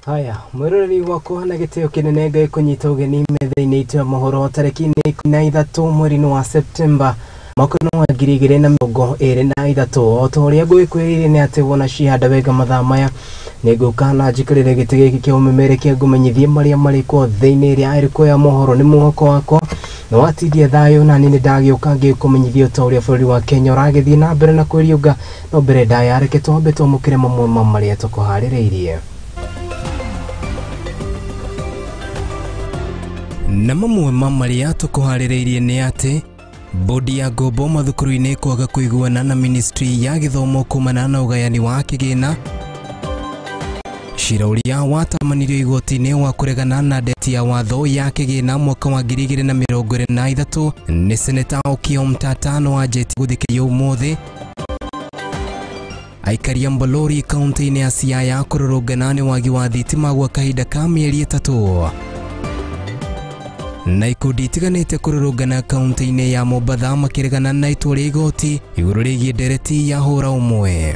Haya, mwiroreri wakwa na gĩtĩo kĩnene Ngai kũnyita ũgeni metha-inĩ itũ ya mohoro tarĩki 13 mweri-inĩ wa Septemba mwaka wa 2023. O ta ũrĩa ngũgĩkwĩrĩire nĩ atĩ wona cihanda wega mathaa maya nĩngũka na njikarĩre gĩtĩ gĩkĩ kĩa ũmemerekia ngũmenyithie marĩa marĩ kuo thĩinĩ ĩrĩa ĩrĩ kuo ya mohoro. Nĩ mwĩhoko wakwa na watindia thayũ na niĩ nĩndagĩũka ngĩkũmenyithia ta ũrĩa bũrũri wa Kenya ũragĩthiĩ na mbere na kwĩriũnga. No mbere ndaya reke twambe twamũkĩre mamwe ma marĩa tũkũharĩrĩirie. Na mamwe ma marĩa tũkũharĩrĩirie nĩ atĩ bodi ya ngombo mathukuru-inĩ kwaga kũiguana na ministry ya gĩthomo kumana na ũgayani wa kĩgĩna. Cira ũrĩa watamanirio igoti-inĩ wa kũregana na ndeti ya watho ya kĩgĩna mwaka wa 2023 nĩ Seneta Okiya Omtatah no anjĩtie gũthikĩrĩrio ũmũthĩ. Aikari a Mbolori kaunti-inĩ ya Siaya kũrũrũngana nĩ wagi wa thitima gwa kahinda ka mĩeri 3. Na ikundi itiganĩte kũrũrũngana kaunti-inĩ ya Mombatha makĩregana na itua rĩa igoti igũrũ rĩgiĩ ndereti ya hũra ũmwe.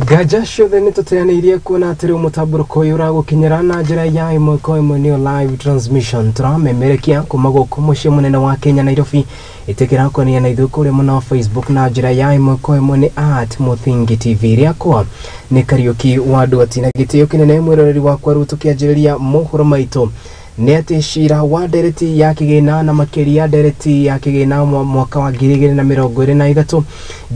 Nganja ciothe nĩ tũteanĩirie kuona atĩ rĩu mũtambũrũko ũyũ ũragũkinyĩra na njĩra ya ĩmwe kwa ĩmwe nĩyo live transmission. Tũramemerekia kuma gũkũ mũciĩ mũnene wa Kenya Nairobi. Ĩtĩkĩra kwaria na ithuĩ kũrĩa mwena wa Facebook na njĩra ya ĩmwe kwa ĩmwe nĩ @Muthingi TV. Rĩakwa nĩ Kariũki wa Ndwati na gĩtĩo kĩnene mwĩroreri wakwa rĩu tũkĩanjĩrĩria mohoro maitũ nĩ atĩ cira wa ndereti ya kĩgĩna na makĩria ndereti ya kĩgĩna mwaka wa 2023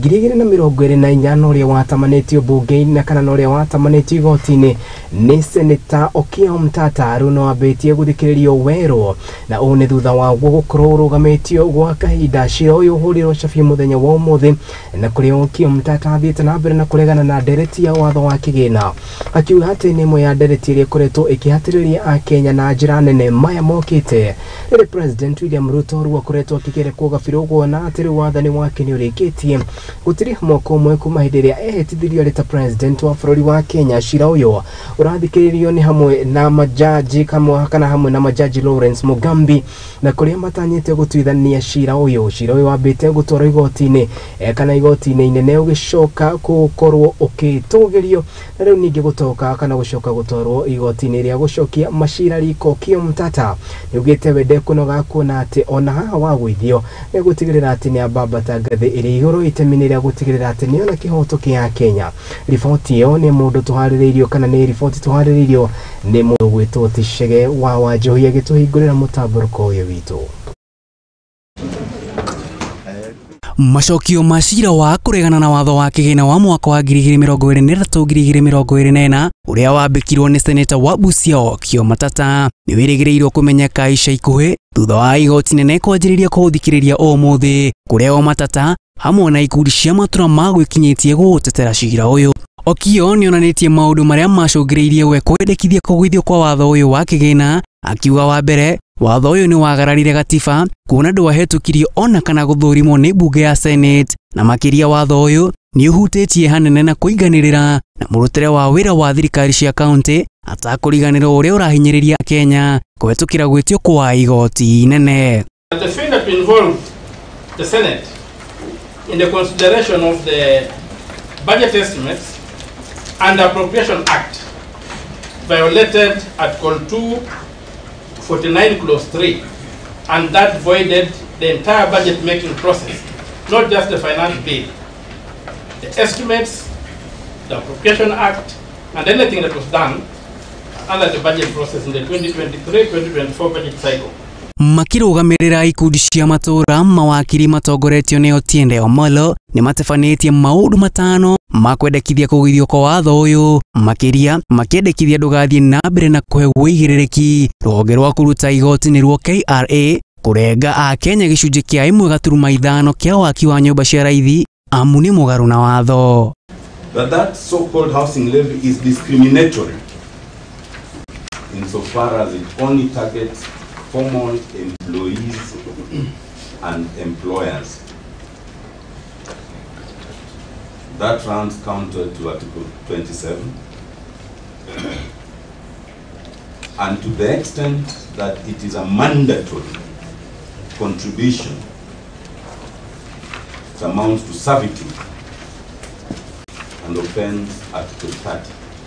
2024 ũrĩa watamanĩtio mbunge-inĩ kana na ũrĩa watamanĩtio igoti-inĩ nĩ Seneta Okiya Omtatah rĩu no ambĩtie gũthikĩrĩrio werũ, na ũũ nĩ thutha waguo gũkorwo ũrũgamĩtio gwa kahinda. Cira ũyũ ũhũrirwo cabi mũthenya wa ũmũthĩ na kũrĩa Okiya Omtatah athiĩte na mbere na kũregana na ndereti ya watho wa kĩgĩna, akiuga atĩ nĩ ĩmwe ya ndereti ĩrĩa ĩkoretwo ĩkĩhatĩrĩria Akenya na njĩra nene maya mokĩte. Rĩrĩ President William Ruto rĩu akoretwo akĩgerekwo gabirũ kuona atĩ rĩu wathani wake nĩ ũrĩkĩtie. Gũtirĩ mwaka ũmwe kuma hĩndĩ ĩrĩa ehĩtithirio arĩ ta president wa bũrũri wa Kenya. Cira ũyũ ũrathikĩrĩrio nĩ hamwe na majaji kana hamwe na majaji Lawrence Mugambi na kũrĩa matanyĩte gũtuithania cira ũyũ. Cira ũyũ wambĩte gũtwarwo igoti-inĩ kana igoti-inĩ inene ũgĩcoka gũkorwo ũkĩtũgĩrio na rĩu ningĩ gũtoka kana gũcoka gũtwarwo igoti-inĩ rĩa gũcokia macira riko. Okiya Omtatah nĩaugĩte we ndekũnoga kuona atĩ ona haha wagũithio nĩ gũtigĩrĩra atĩ nĩ ambambata ngathĩ ĩrĩ igũrũ itemi-inĩ rĩa gũtigĩrĩra atĩ nĩona kĩhoto kĩa Kenya. Riboti ĩyo nĩ mũndũ tũharĩrĩirio kana nĩ riboti tũharĩrĩirio nĩ mũndũ gwĩtwo Ticege wa Wanjohi agĩtũhingũrĩra mũtambũrũko ũyũ witũ. Macokio ma cira wa kũregana na watho wa kĩgĩna wa mwaka wa 2023 2024 ũrĩa wambĩkirwo nĩ Seneta wa Busia Okiya Omtatah nĩ wĩrĩgĩrĩirwo kũmenyeka ica ikuhĩ thutha wa igoti nene kwanjĩrĩria kũũthikĩrĩria ũmũthĩ, kũrĩa Omtatah hamwe na ikundi cia matũra magwĩkinyĩtie gũtetera cira ũyũ. Okiya nĩonanĩtie maũndũ marĩa macũngĩrĩirie we kwendekithia kũgũithio kwa watho ũyũ wa kĩgĩna, akiuga wa mbere watho ũyũ nĩ wagararire gatiba kuona ndwahetũkirio ona kana gũthũrimwo nĩ mbunge ya Senate, na makĩria watho ũyũ nĩ ũhutĩtie hanene na kũiganĩrĩra na mũrutĩre wa wĩra wa thirikari cia kaunti atakũriganĩrwo ũrĩa ũrahinyĩrĩria Kenya kũhetũkĩra gwĩtio kwa igoti inene. The failure to involve the Senate in the consideration of the budget estimates and Appropriation Act violated Article 249 clause 3, and that voided the entire budget making process, not just the finance bill, the estimates, the Appropriation Act, and anything that was done under the budget process in the 2023-2024 budget cycle. Makĩrũgamĩrĩra ikundi cia matũra mawakiri matongoretio nĩ Otiende Omolo nĩ matabanĩtie maũndũ matano ma kwendekithia kũgũithio kwa watho ũyũ, makĩria makĩendekithia ndũgathiĩ na mbere na kũhe ũigĩrĩrĩki rũhonge rwa kũruta igoti nĩruo KRA kũrenga Akenya gĩcunjĩ kĩa 1.5 kĩa waki wa nyũmba cia raithi amu nĩ mũgarũ na watho. That so-called housing levy is discriminatory insofar as it only targets formal employees and employers. That runs counter to Article 27. And to the extent that it is a mandatory contribution, it amounts to servitude. And and offence Article 30.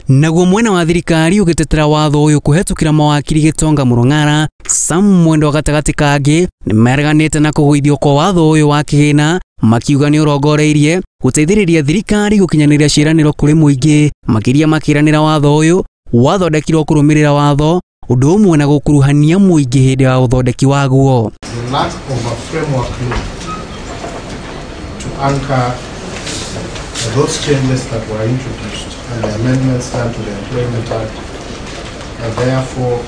Naguo mwena wa thirikari ũgĩtetera watho ũyũ kũhetũkĩra mawakiri Gĩtonga Mũrũng'ara Sam Mwendwa gatagatĩ kangĩ nĩmareganĩte na kũgũithio kwa watho ũyũ wa kĩgĩna, makiuga nĩ ũrongoreirie gũteithĩrĩria thirikari gũkinyanĩria ciĩranĩro kũrĩ mũingĩ, makĩria makĩranĩra watho ũyũ wathondekirwo kũrũmĩrĩra watho ũndũ ũmwe na gũkuruhania mũingĩ hĩndĩ ya ũthondeki waguo. The lack of a framework law to anchor those changes that were introduced and the amendments done to the Employment Act and therefore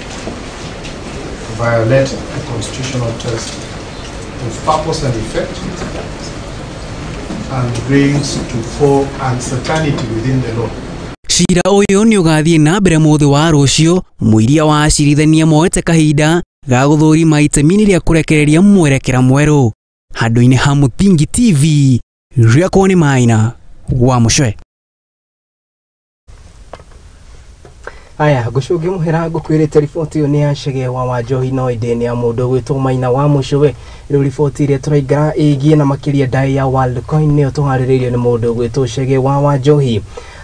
violate the constitutional test of purpose and effect and brings to fore uncertainty within the law. Cira ũyũ nĩ ũgathiĩ na mbere mũthĩ wa rũciũ, mũiria wa acirithania moete kahinda ga gũthũrima itemi rĩa kũrekereria mwerekera mwerũ. Handũ-inĩ ha Mũthingi TV, rĩakwo nĩ Maina wa Mũcwe. Aya ngucungi muhera ngukwirite riboti iyo ni ya Chege wa Wanjohi no indi ni ya mundu gwitwo Maina wa Mucwe. Riu riboti iria turaingara igie na makiria ndai ya Worldcoin niyo tuhaririirio ni mundu gwitwo Chege wa Wanjohi.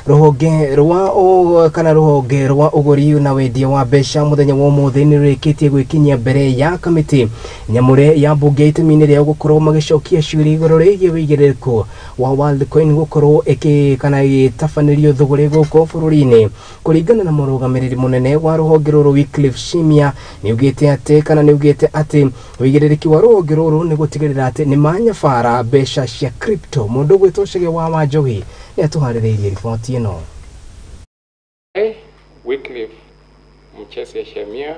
Ruhonge rwa kana ruhonge rwa uguri na wendia wa mbeca muthenya wa umuthi ni rurikitie gwikinyia mbere ya kamiti nyamure ya mbunge itemi-inĩ rĩa gukorwo magicokia ciũria igũrũ rĩgiĩ wĩigĩrĩrĩku wa Worldcoin gukorwo ĩkĩ kana ĩgĩtabanĩrio thũgũrĩ gũkũ bũrũri-inĩ. Kũringana na mũrũgamĩrĩri mũnene wa rũhonge rũrũ Wycliffe Shimia nĩugĩte atĩ kana nĩugĩte atĩ wĩigĩrĩrĩki wa rũhonge rũrũ nĩ gũtigĩrĩra atĩ nĩ manyabara mbeca cia crypto. Mũndũ ũgwĩtwo Chege wa Wanjohi nĩatũharĩrĩirie riboti ĩno. I, Wycliffe Muchesia Shemia,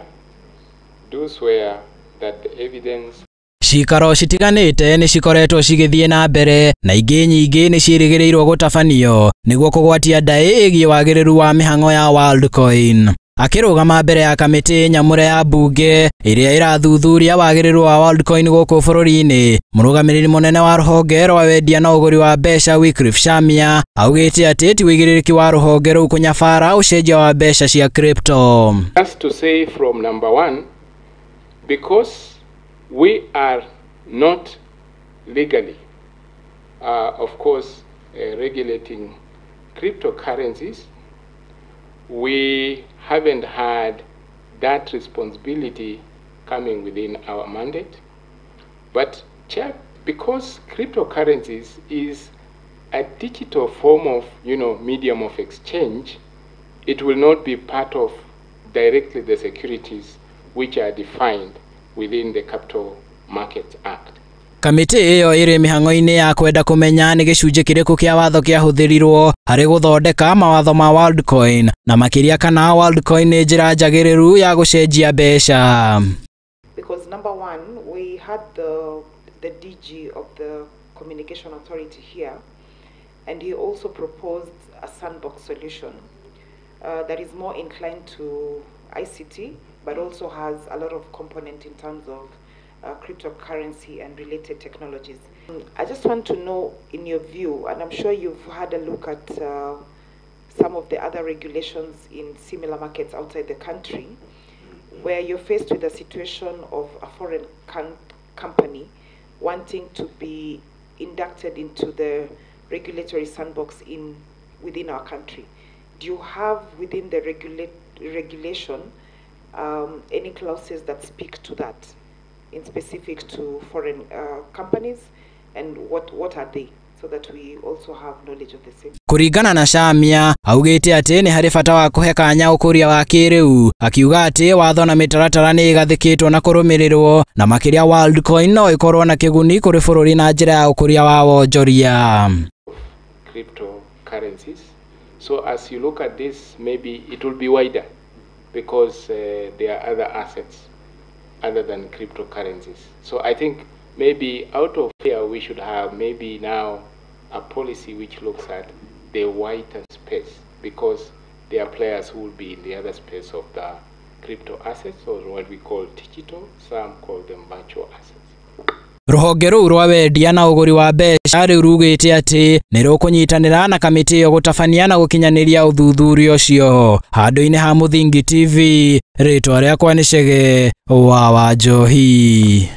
do swear that the evidence Cikaro citiganĩte nĩ cikoretwo cigĩthiĩ na mbere na ingĩ nyingĩ nĩ ciĩrĩgĩrĩirwo gũtabanio nĩguo kũgwatia ndaĩ ĩgiĩ wagĩrĩru wa mĩhang'o ya Worldcoin. Akĩrũgama mbere ya kamĩtĩ nyamũre ya mbunge ĩrĩa ĩrathuthuria wagĩrĩru wa Worldcoin gũkũ bũrũri-inĩ, mũrũgamĩrĩri mũnene wa rũhonge rwa wendia na ũgũri wa mbeca Wycliffe Shamia augĩte atĩ ti wĩigĩrĩrĩki wa rũhonge rũu kũnyabara ũcenjia wa mbeca cia crypto. Just to say from number one, because we are not legally, of course, regulating cryptocurrencies, we haven't had that responsibility coming within our mandate. But Chair, because cryptocurrencies is a digital form of, medium of exchange, it will not be part of directly the securities which are defined within the Capital Markets Act. Kamĩtĩ ĩyo ĩrĩ mĩhang'o-inĩ ya kwenda kũmenya nĩ gĩcunjĩ kĩrĩkũ kĩa watho kĩahũthĩrirwo harĩ gũthondeka mawatho ma Worldcoin na makĩria kana Worldcoin nĩ njĩra njagĩrĩru ya gũcenjia mbeca. Because number one, we had the DG of the Communication Authority here, and he also proposed a sandbox solution that is more inclined to ICT, but also has a lot of component in terms of cryptocurrency and related technologies. I just want to know, in your view, and I'm sure you've had a look at some of the other regulations in similar markets outside the country, where you're faced with a situation of a foreign company wanting to be inducted into the regulatory sandbox within our country. Do you have within the regulation any clauses that speak to that, in specific to foreign companies, and what are they, so that we also have knowledge of the same? Kũringana na Shamia augĩte atĩ nĩ harĩ bata wa kũhe kanya ũkũria wa kĩrĩu, akiuga atĩ watho na mĩtaratara nĩ ĩgathĩkĩtwo na kũrũmĩrĩrwo na makĩria Worldcoin no ĩkorwo na kĩguni kũrĩ bũrũri na njĩra ya ũkũria wa wonjoria. Cryptocurrencies. So as you look at this, maybe it will be wider because there are other assets other than cryptocurrencies. So I think maybe out of here we should have maybe now a policy which looks at the wider space, because there are players who will be in the other space of the crypto assets, or what we call digital, some call them virtual assets. Rũhonge rũu rwa wendia na ũgũri wa mbeca rĩu rugĩte atĩ nĩ rũkũnyitanĩra na kamĩtĩ ĩyo gũtabania na gũkinyanĩria ũthuthuria ũcio. Handũ-inĩ ha Mũthingi TV, rĩtwa rĩakwa nĩ Chege wa Wanjohi.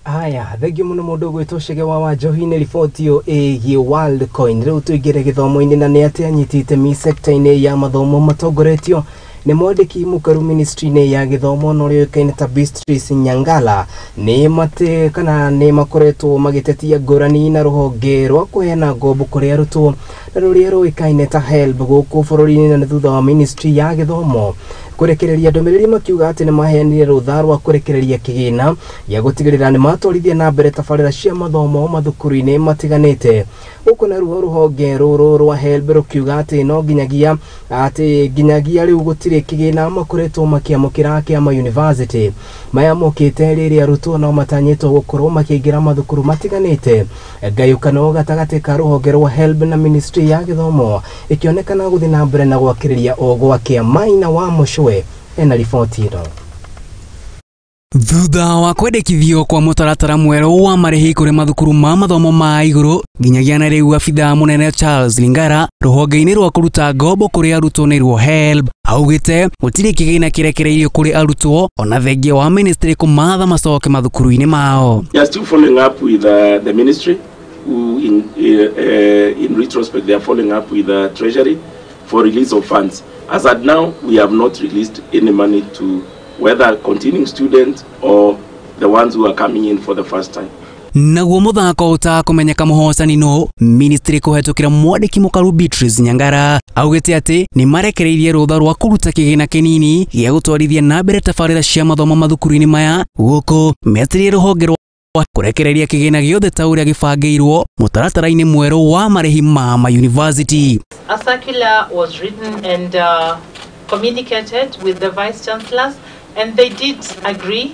Haya, thengio muno mundu gwitwo Chege wa Wanjohi nĩ riboti ĩyo ĩgiĩ Worldcoin. Rĩu tũingĩre gĩthomo-inĩ na nĩ atĩ anyiti itemi sekta-inĩ ya mathomo matongoretio nĩ mwandĩki mũkaru ministry-inĩ ya gĩthomo na ũrĩa ũĩkaine ta Beatrice Nyangala nĩ mate kana nĩ makoretwo magĩtetia ngũrani na rũhonge rwa kũheana ngombo kũrĩ arutwo na rũrĩa rũĩkaine ta HELB gũkũ bũrũri-inĩ, na nĩ thutha wa ministry ya gĩthomo kũrekereria ndũmĩrĩri makiuga atĩ nĩ maheanire rũtha rwa kũrekereria kĩgĩna gĩa gũtigĩrĩra nĩ matwarithia na mbere tabarĩra cia mathomo mathukuru-inĩ matiganĩte. Gũkũ naruo rũhonge rũrũ rwa HELB rũkiuga atĩ no nginyagia atĩ nginyagia rĩu gũtirĩ kĩgĩna makoretwo makĩamũkĩra kĩa ma university. Maya mokĩte rĩrĩa arutwo nao matanyĩtwo gũkorwo makĩingĩra mathukuru matiganĩte. Ngayũkano gatagatĩ ka rũhonge rwa HELB na ministry ya gĩthomo ĩkĩonekana gũthiĩ na mbere na gwakĩrĩria o gwakĩa. Maina wa Mũcwe ena riboti ĩno. Thutha wa kwendekithio kwa mũtaratara mwerũ wa marĩhi kũrĩ mathukuru ma mathomo ma igũrũ nginyagia na rĩu abithaa mũnene Charles Lingara rũhonge-inĩ rwa kũruta ngombo kũrĩ arutwo nĩruo HELB augĩte gũtirĩ kĩgĩna kĩrekereirio kũrĩ arutwo ona thengia wa ministry kũmatha macoke mathukuru-inĩ mao. They are still following up with the ministry who in retrospect they are following up with the Treasury for release of funds. As at now, we have not released any money to whether continuing students or the ones who are coming in for the first time. Naguo muthako utakumenyeka muhotani no ministry kuhetukira mwandiki mukaru Beatrice Nyangara augite ati ni marekereirie rutha rwa kuruta kigina kinini gia gutwarithia na mbere tabarira cia mathomo mathukuru-ini maya guku metirie ruhonge rwa kurekereria kigina giothe ta uria gibangĩirwo mutaratara-ini mweru wa marĩhi ma university. A circular was written and communicated with the vice chancellors, and they did agree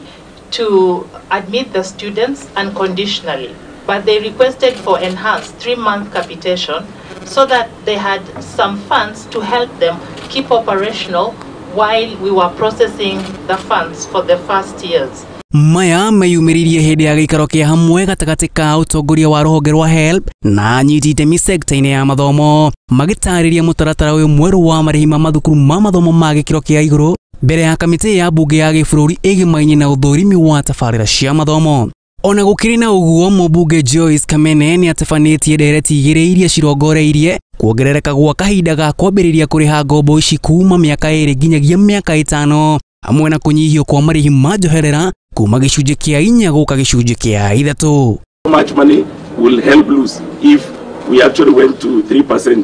to admit the students unconditionally, but they requested for enhanced 3-month capitation so that they had some funds to help them keep operational while we were processing the funds for the first years. Maya meyumĩririe hĩndĩ ya gĩikaro kĩa hamwe gatagatĩ ka ũtongoria wa rũhonge rwa HELB na anyiti itemi sekta-inĩ ya mathomo magĩtarĩria mũtaratara ũyũ mwerũ wa marĩhi ma mathukuru ma mathomo ma gĩkĩro kĩa igũrũ mbere ya kamĩtĩ ya mbunge ya gĩbũrũri ĩgĩmaine na ũthũrimi wa tabarĩra cia mathomo. Ona gũkĩrĩ na ũguo, mũmbunge Joyce Kamene nĩ atabanĩtie ndereti igĩrĩ iria cirongoreirie kuongerereka gwa kahinda ga kwambĩrĩria kũrĩha ngombo ici kuma mĩaka 2 nginyagia mĩaka 5 hamwe na kũnyihio kwa marĩhi ma njoherera kuma gĩcunjĩ kĩa 4 gũka gĩcunjĩ kĩa 3. How much money will help lose if we actually went to 3%?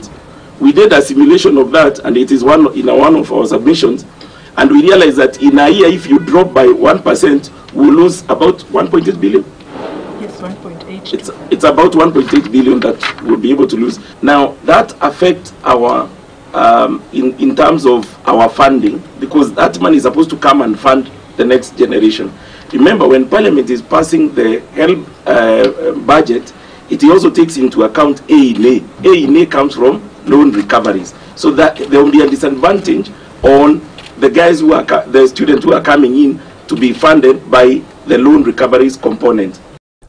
We did a simulation of that, and it is one in one of our submissions, and we realized that in a year, if you drop by 1%, we'll lose about 1.8 billion. Yes, 1.8. It's about 1.8 billion that we'll be able to lose. Now, that affects our, in terms of our funding, because that money is supposed to come and fund the next generation. Remember, when Parliament is passing the HELB budget, it also takes into account A&A. A&A comes from loan recoveries. So that there will be a disadvantage on the guys who are, the students who are coming in to be funded by the loan recoveries component.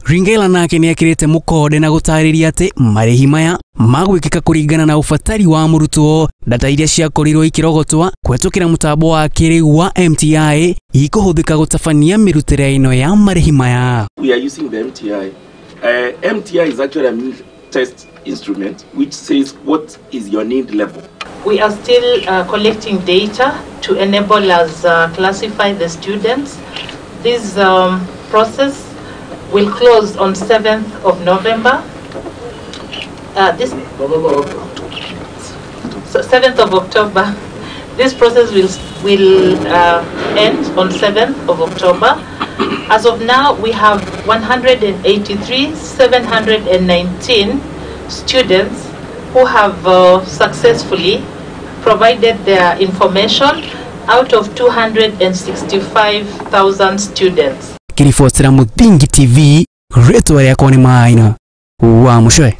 Ringela nake nĩ ekĩrĩte mũkonde na gũtarĩria atĩ marĩhi maya magwĩkĩka kũringana na ũbatari wa mũrutwo. Data iria ciakorirwo ikĩrogotwa kũhetũkĩra mũtambo wa kĩrĩu wa MTI ikũhũthĩka gũtabania mĩrutĩre ĩno ya marĩhi maya. We are using the MTI. MTI is actually a test instrument which says what is your need level. We are still collecting data to enable us classify the students. This process will close on 7th of November. This 7th of October. This process will end on 7th of October. As of now, we have 183,719 students who have successfully provided their information out of 265,000 students. Kiribotera Muthingi TV, rĩtwa rĩakwa nĩ Maina wa Mũcwe.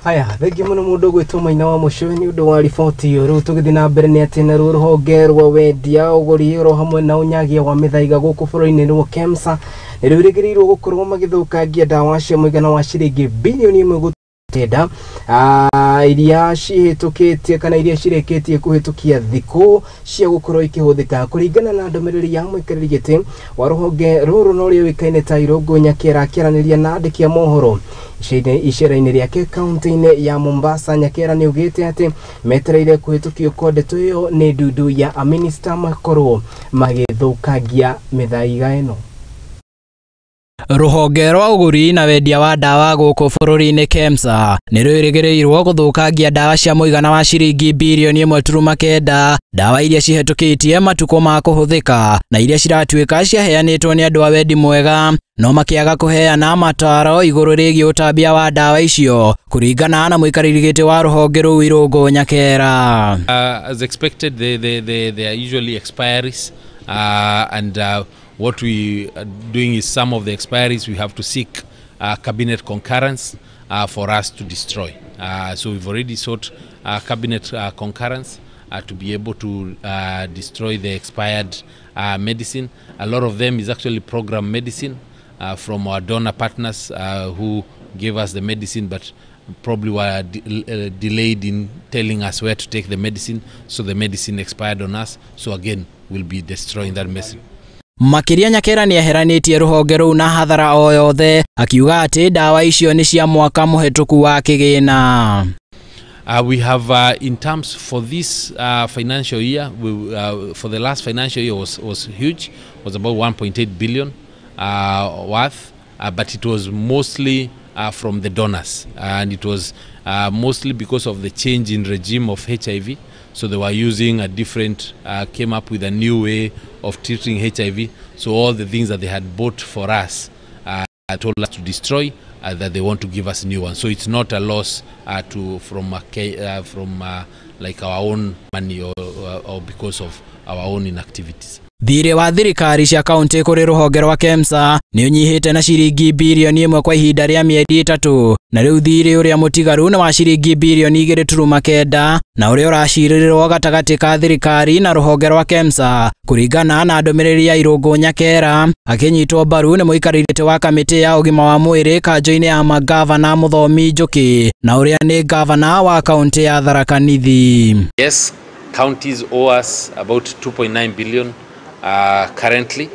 Haya, thengiũ mũno mũndũ gwĩtwo Maina wa Mũcwe nĩ ũndũ wa riboti ĩyo. Rĩu tũgĩthiĩ na mbere nĩ atĩ naruo rũhonge rwa wendia ũgũri oro hamwe na ũnyagia wa mĩthaiga gũkũ bũrũri-inĩ rwa KEMSA nĩ rwĩrĩgĩrĩirwo gũkorwo magĩthũkangia ndawa cia mũigana wa ciringi bilioni 1 9 iria cihĩtũkĩtie kana iria cirĩkĩtie kũhĩtũkia thikũ cia gũkorwo ikĩhũthĩka kũringana na ndũmĩrĩri ya mũikarĩri gĩtĩ wa rũhonge rũrũ na ũrĩa ũĩkaine ta Irũngũ Nyakera akĩaranĩria na andĩki a mohoro icera-inĩ rĩake kaunti-inĩ ya Mombasa. Nyakera nĩ augĩte atĩ metereire kũhĩtũkio kwa ndeto ĩyo nĩ ndundu ya aminista makorwo magĩthũkangia mĩthaiga ĩno. Rũhonge rwa ũgũri na wendia wa ndawa gũkũ bũrũri-inĩ KEMSA nĩ rwĩrĩgĩrĩirwo gũthũkangia ndawa cia mũigana wa ciringi birioni 1.9, ndawa iria cihetũkĩtie matukũ ma kũhũthĩka na iria ciratuĩka ciaheanĩtwo nĩ andũ a wendi mwega no makĩaga kũheana mataro igũrũ rĩgiĩ ũtambia wa ndawa icio kũringana na mũikarĩri gĩtĩ wa rũhonge rũu Irũngũ Nyakera. As expected, they are usually expiries, and what we are doing is some of the expiries we have to seek cabinet concurrence for us to destroy. So we've already sought cabinet concurrence to be able to destroy the expired medicine. A lot of them is actually program medicine from our donor partners who gave us the medicine, but probably were delayed in telling us where to take the medicine, so the medicine expired on us. So again, we'll be destroying that medicine. Makĩria Nyakera nĩeheranĩtie rũhonge rũu na hathara o yothe akiuga atĩ ndawa icio nĩ cia mwaka mũhetũku wa kĩgĩna. We have, in terms for this financial year, for the last financial year was huge, was about 1.8 billion worth, but it was mostly from the donors, and it was mostly because of the change in regime of HIV. So they were using a different, came up with a new way of treating HIV. So all the things that they had bought for us, told us to destroy, that they want to give us new ones. So it's not a loss from like our own money or because of our own inactivities. Thirĩ wa thirikari cia kaunti kũrĩ rũhonge rwa KEMSA nĩ ũnyihĩte na ciringi birioni 1 kwa ihinda rĩa mĩeri 3, na rĩu thirĩ ũrĩa mũtigaru nĩ wa ciringi birioni 2.9 na ũrĩa ũracirĩrĩrwo gatagatĩ ka thirikari na rũhonge rwa KEMSA kũringana na ndũmĩrĩri ya Irũngũ Nyakera akĩnyitwo mbaru nĩ mũikarĩri gĩtĩ wa kamĩtĩ ya ũgima wa mwĩrĩ kanjũ-inĩ ya magavana Mũthomi Njũkĩ na ũrĩa nĩ gavana wa kaunti ya Tharaka Nithi. Yes, counties owe us about 2.9 billion currently,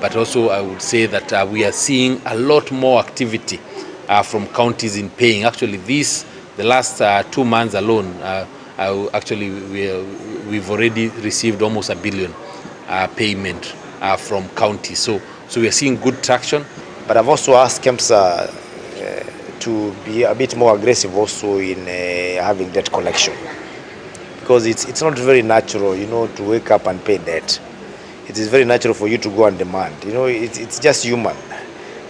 but also I would say that we are seeing a lot more activity from counties in paying. Actually, the last 2 months alone, actually we've already received almost 1 billion payment from counties. So we are seeing good traction. But I've also asked KEMSA to be a bit more aggressive also in having debt collection, because it's not very natural, you know, to wake up and pay debt. It is very natural for you to go and demand. You know, it's just human.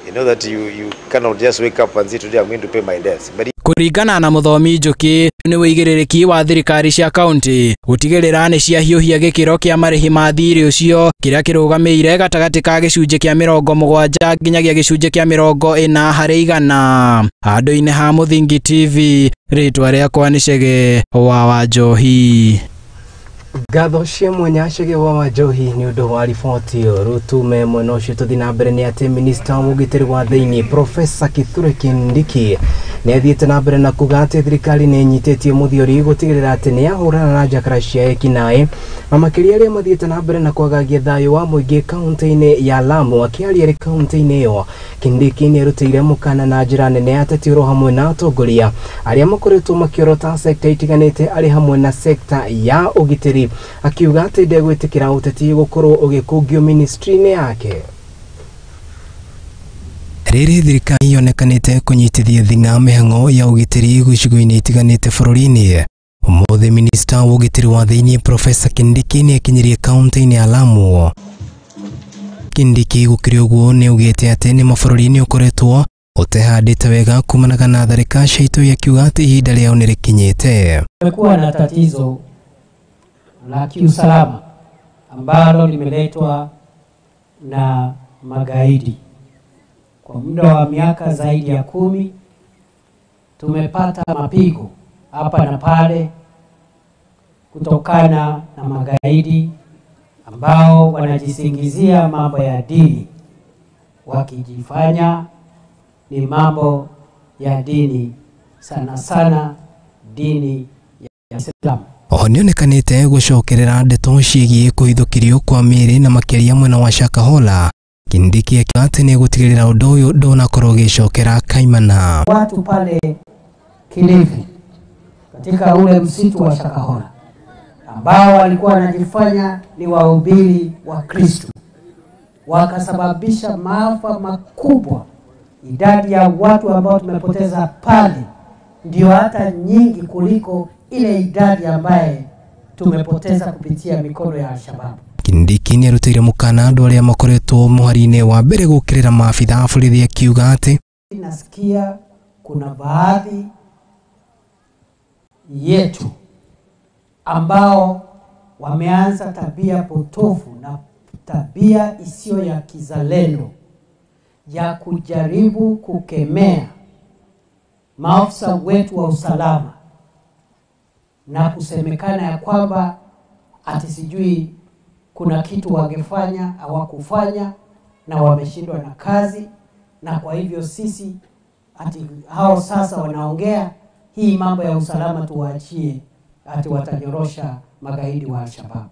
You know that you cannot just wake up and say, today I'm going to pay my debts. But Kũringana na Mũthomi Njũkĩ nĩ wĩigĩrĩrĩki wa thirikari cia kaunti gũtigĩrĩra nĩ ciahiũhia gĩkĩro kĩa marĩhi ma thirĩ ũcio kĩrĩa kĩrũgamĩire gatagatĩ ka gĩcunjĩ kĩa 70 nginyagia gĩcunjĩ kĩa 40 harĩ igana. Handũ-inĩ ha Mũthingi TV, rĩtwa rĩakwa nĩ Chege wa Wanjohi. Ngatho cia mwanya Chege wa Wanjohi nĩ ũndũ wa riboti ĩyo. Rũtume mwena ũcio tũthiĩ na mbere nĩ atĩ minista wa ũgitĩri wa thĩinĩ Profesa Kithure Kindiki nĩ athiĩte na mbere na kuga atĩ thirikari nĩ ĩnyitĩtie mũthiori gũtigĩrĩra atĩ nĩ yahũrana na njakara cia ekinaĩ na makĩria arĩa mathiĩte na mbere na kwagagia thayũ wa mũingĩ kaunti-inĩ ya Lamu. Akĩaria arĩ kaunti-inĩ ĩyo, Kindiki nĩ arutĩire mũkana na njĩra nene ateti oro hamwe na atongoria arĩa makoretwo makĩorota sekta itiganĩte arĩ hamwe na sekta ya ũgitĩri, akiuga atĩ ndegwĩtĩkĩra ũteti gũkorwo ũgĩkũngio ministry-inĩ yake. Rĩrĩ thirikari yonekanĩte kũnyitithia thing'a mĩhang'o ya ũgitĩri gĩcigo-inĩ itiganĩte bũrũri-inĩ, ũmũthĩ minista wa ũgitĩri wa thĩinĩ Profesa Kindiki nĩ akinyirie kaunti-inĩ ya Lamu. Kindiki gũkĩrĩ ũguo nĩ augĩte atĩ nĩ mabũrũri-inĩ ũkoretwo ũtehandĩte wega kumanaga na tharĩka cia itoi, akiuga atĩ ihinda rĩao nĩ rĩkinyĩte. Kumekuwa na tatizo la kiusalama ambalo limeletwa na magaidi. Kwa muda wa miaka zaidi ya 10 tumepata mapigo hapa na pale kutokana na magaidi ambao wanajisingizia mambo ya dini, wakijifanya ni mambo ya dini sana sana dini ya Islam. Oho nĩonekanĩte gũcokerera ndeto ciĩgiĩ kũhithũkĩrio kwa mĩĩrĩ na makĩria mwena wa Shakahola. Kindiki akiuga atĩ nĩ gũtigĩrĩra ũndũ ũyũ ndũnakorwo ũgĩcokera kaimana. Watu pale Kilifi katika ule msitu wa Shakahola ambao walikuwa wanajifanya ni wahubiri wa Kristo wakasababisha maafa makubwa. Idadi ya watu ambao tumepoteza pale ndio hata nyingi kuliko ile idadi ambaye tumepoteza kupitia mikono ya Al-Shabaab. Kindiki nĩarutĩire mũkana andũ arĩa makoretwo mũhari-inĩ wa mbere gũkĩrĩra maabitha a borithi akiuga atĩ nasikia kuna baadhi yetu ambao wameanza tabia potofu na tabia isiyo ya kizalendo ya kujaribu kukemea maafisa wetu wa usalama na kusemekana ya kwamba ati sijui kuna kitu wangefanya hawakufanya na wameshindwa na kazi, na kwa hivyo sisi ati hao sasa wanaongea hii mambo ya usalama tuwaachie, ati watanyorosha magaidi wa Al-Shabaab.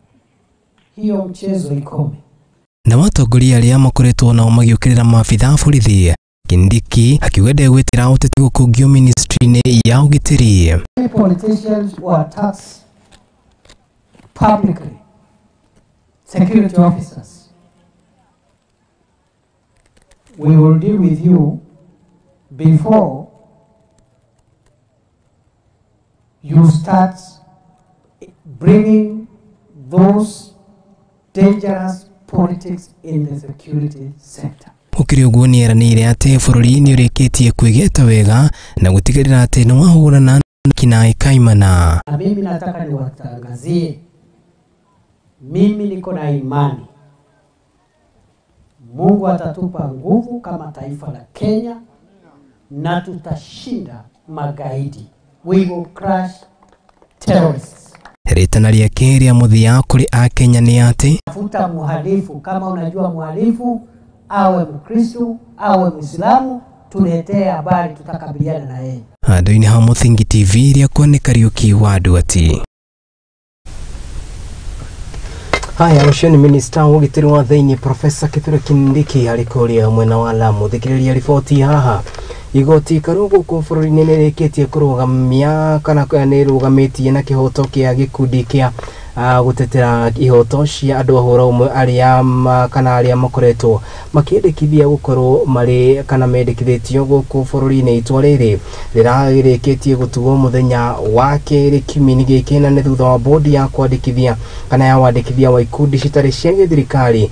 Hiyo mchezo ikome. Na watongoria arĩa makoretwo nao magĩũkĩrĩra maabitha a borithi, Kindiki akiuga ndegwĩtĩra ũteti gũkũngio ministry-inĩ ya ũgitĩri. Politicians were attacked publicly, security officers. We will deal with you before you start bringing those dangerous politics in the security sector. Gũkĩrĩ ũguo nĩeranĩire atĩ bũrũri nĩũrĩkĩtie kwĩgeta wega na gũtigĩrĩra atĩ nĩwahũrana na kinaĩ kaimana. Na mimi nataka niwatangazie, mimi niko na imani Mungu atatupa nguvu kama taifa la Kenya na tutashinda magaidi. We will crush terrorists. Rĩtana rĩake rĩa mũthia kũrĩ Akenya nĩ atĩ tafuta muhalifu, kama unajua muhalifu awe Mkristo awe Muislamu, tuletee habari, tutakabiliana na yeye. Handũ-inĩ ha Mũthingi TV rĩakwa nĩ Kariũki wa Nduati. Haya, ũcio nĩ minista wa ũgitĩri wa thĩinĩ Profesa Kithure Kindiki arĩ kũrĩa mwena wa Lamu. Thikĩrĩria riboti haha. Igoti ikaru gũkũ bũrũri-inĩ nĩrĩkĩtie kũrũgamia kana nĩrũgamĩtie na kĩhoto kĩa gĩkundi kĩa gũtetera ihoto cia andũ a hũra ũmwe arĩa kana arĩa makoretwo makĩendekithia gũkorwo marĩ kana mendekithĩtio gũkũ bũrũri-inĩ. Itua rĩrĩ rĩrarĩkĩtie gũtuo mũthenya wa kerĩ kiumia-inĩ gĩkĩ na nĩ thutha wa bodi ya kwandĩkithia kana ya wandĩkithia wa ikundi citarĩ cia gĩthirikari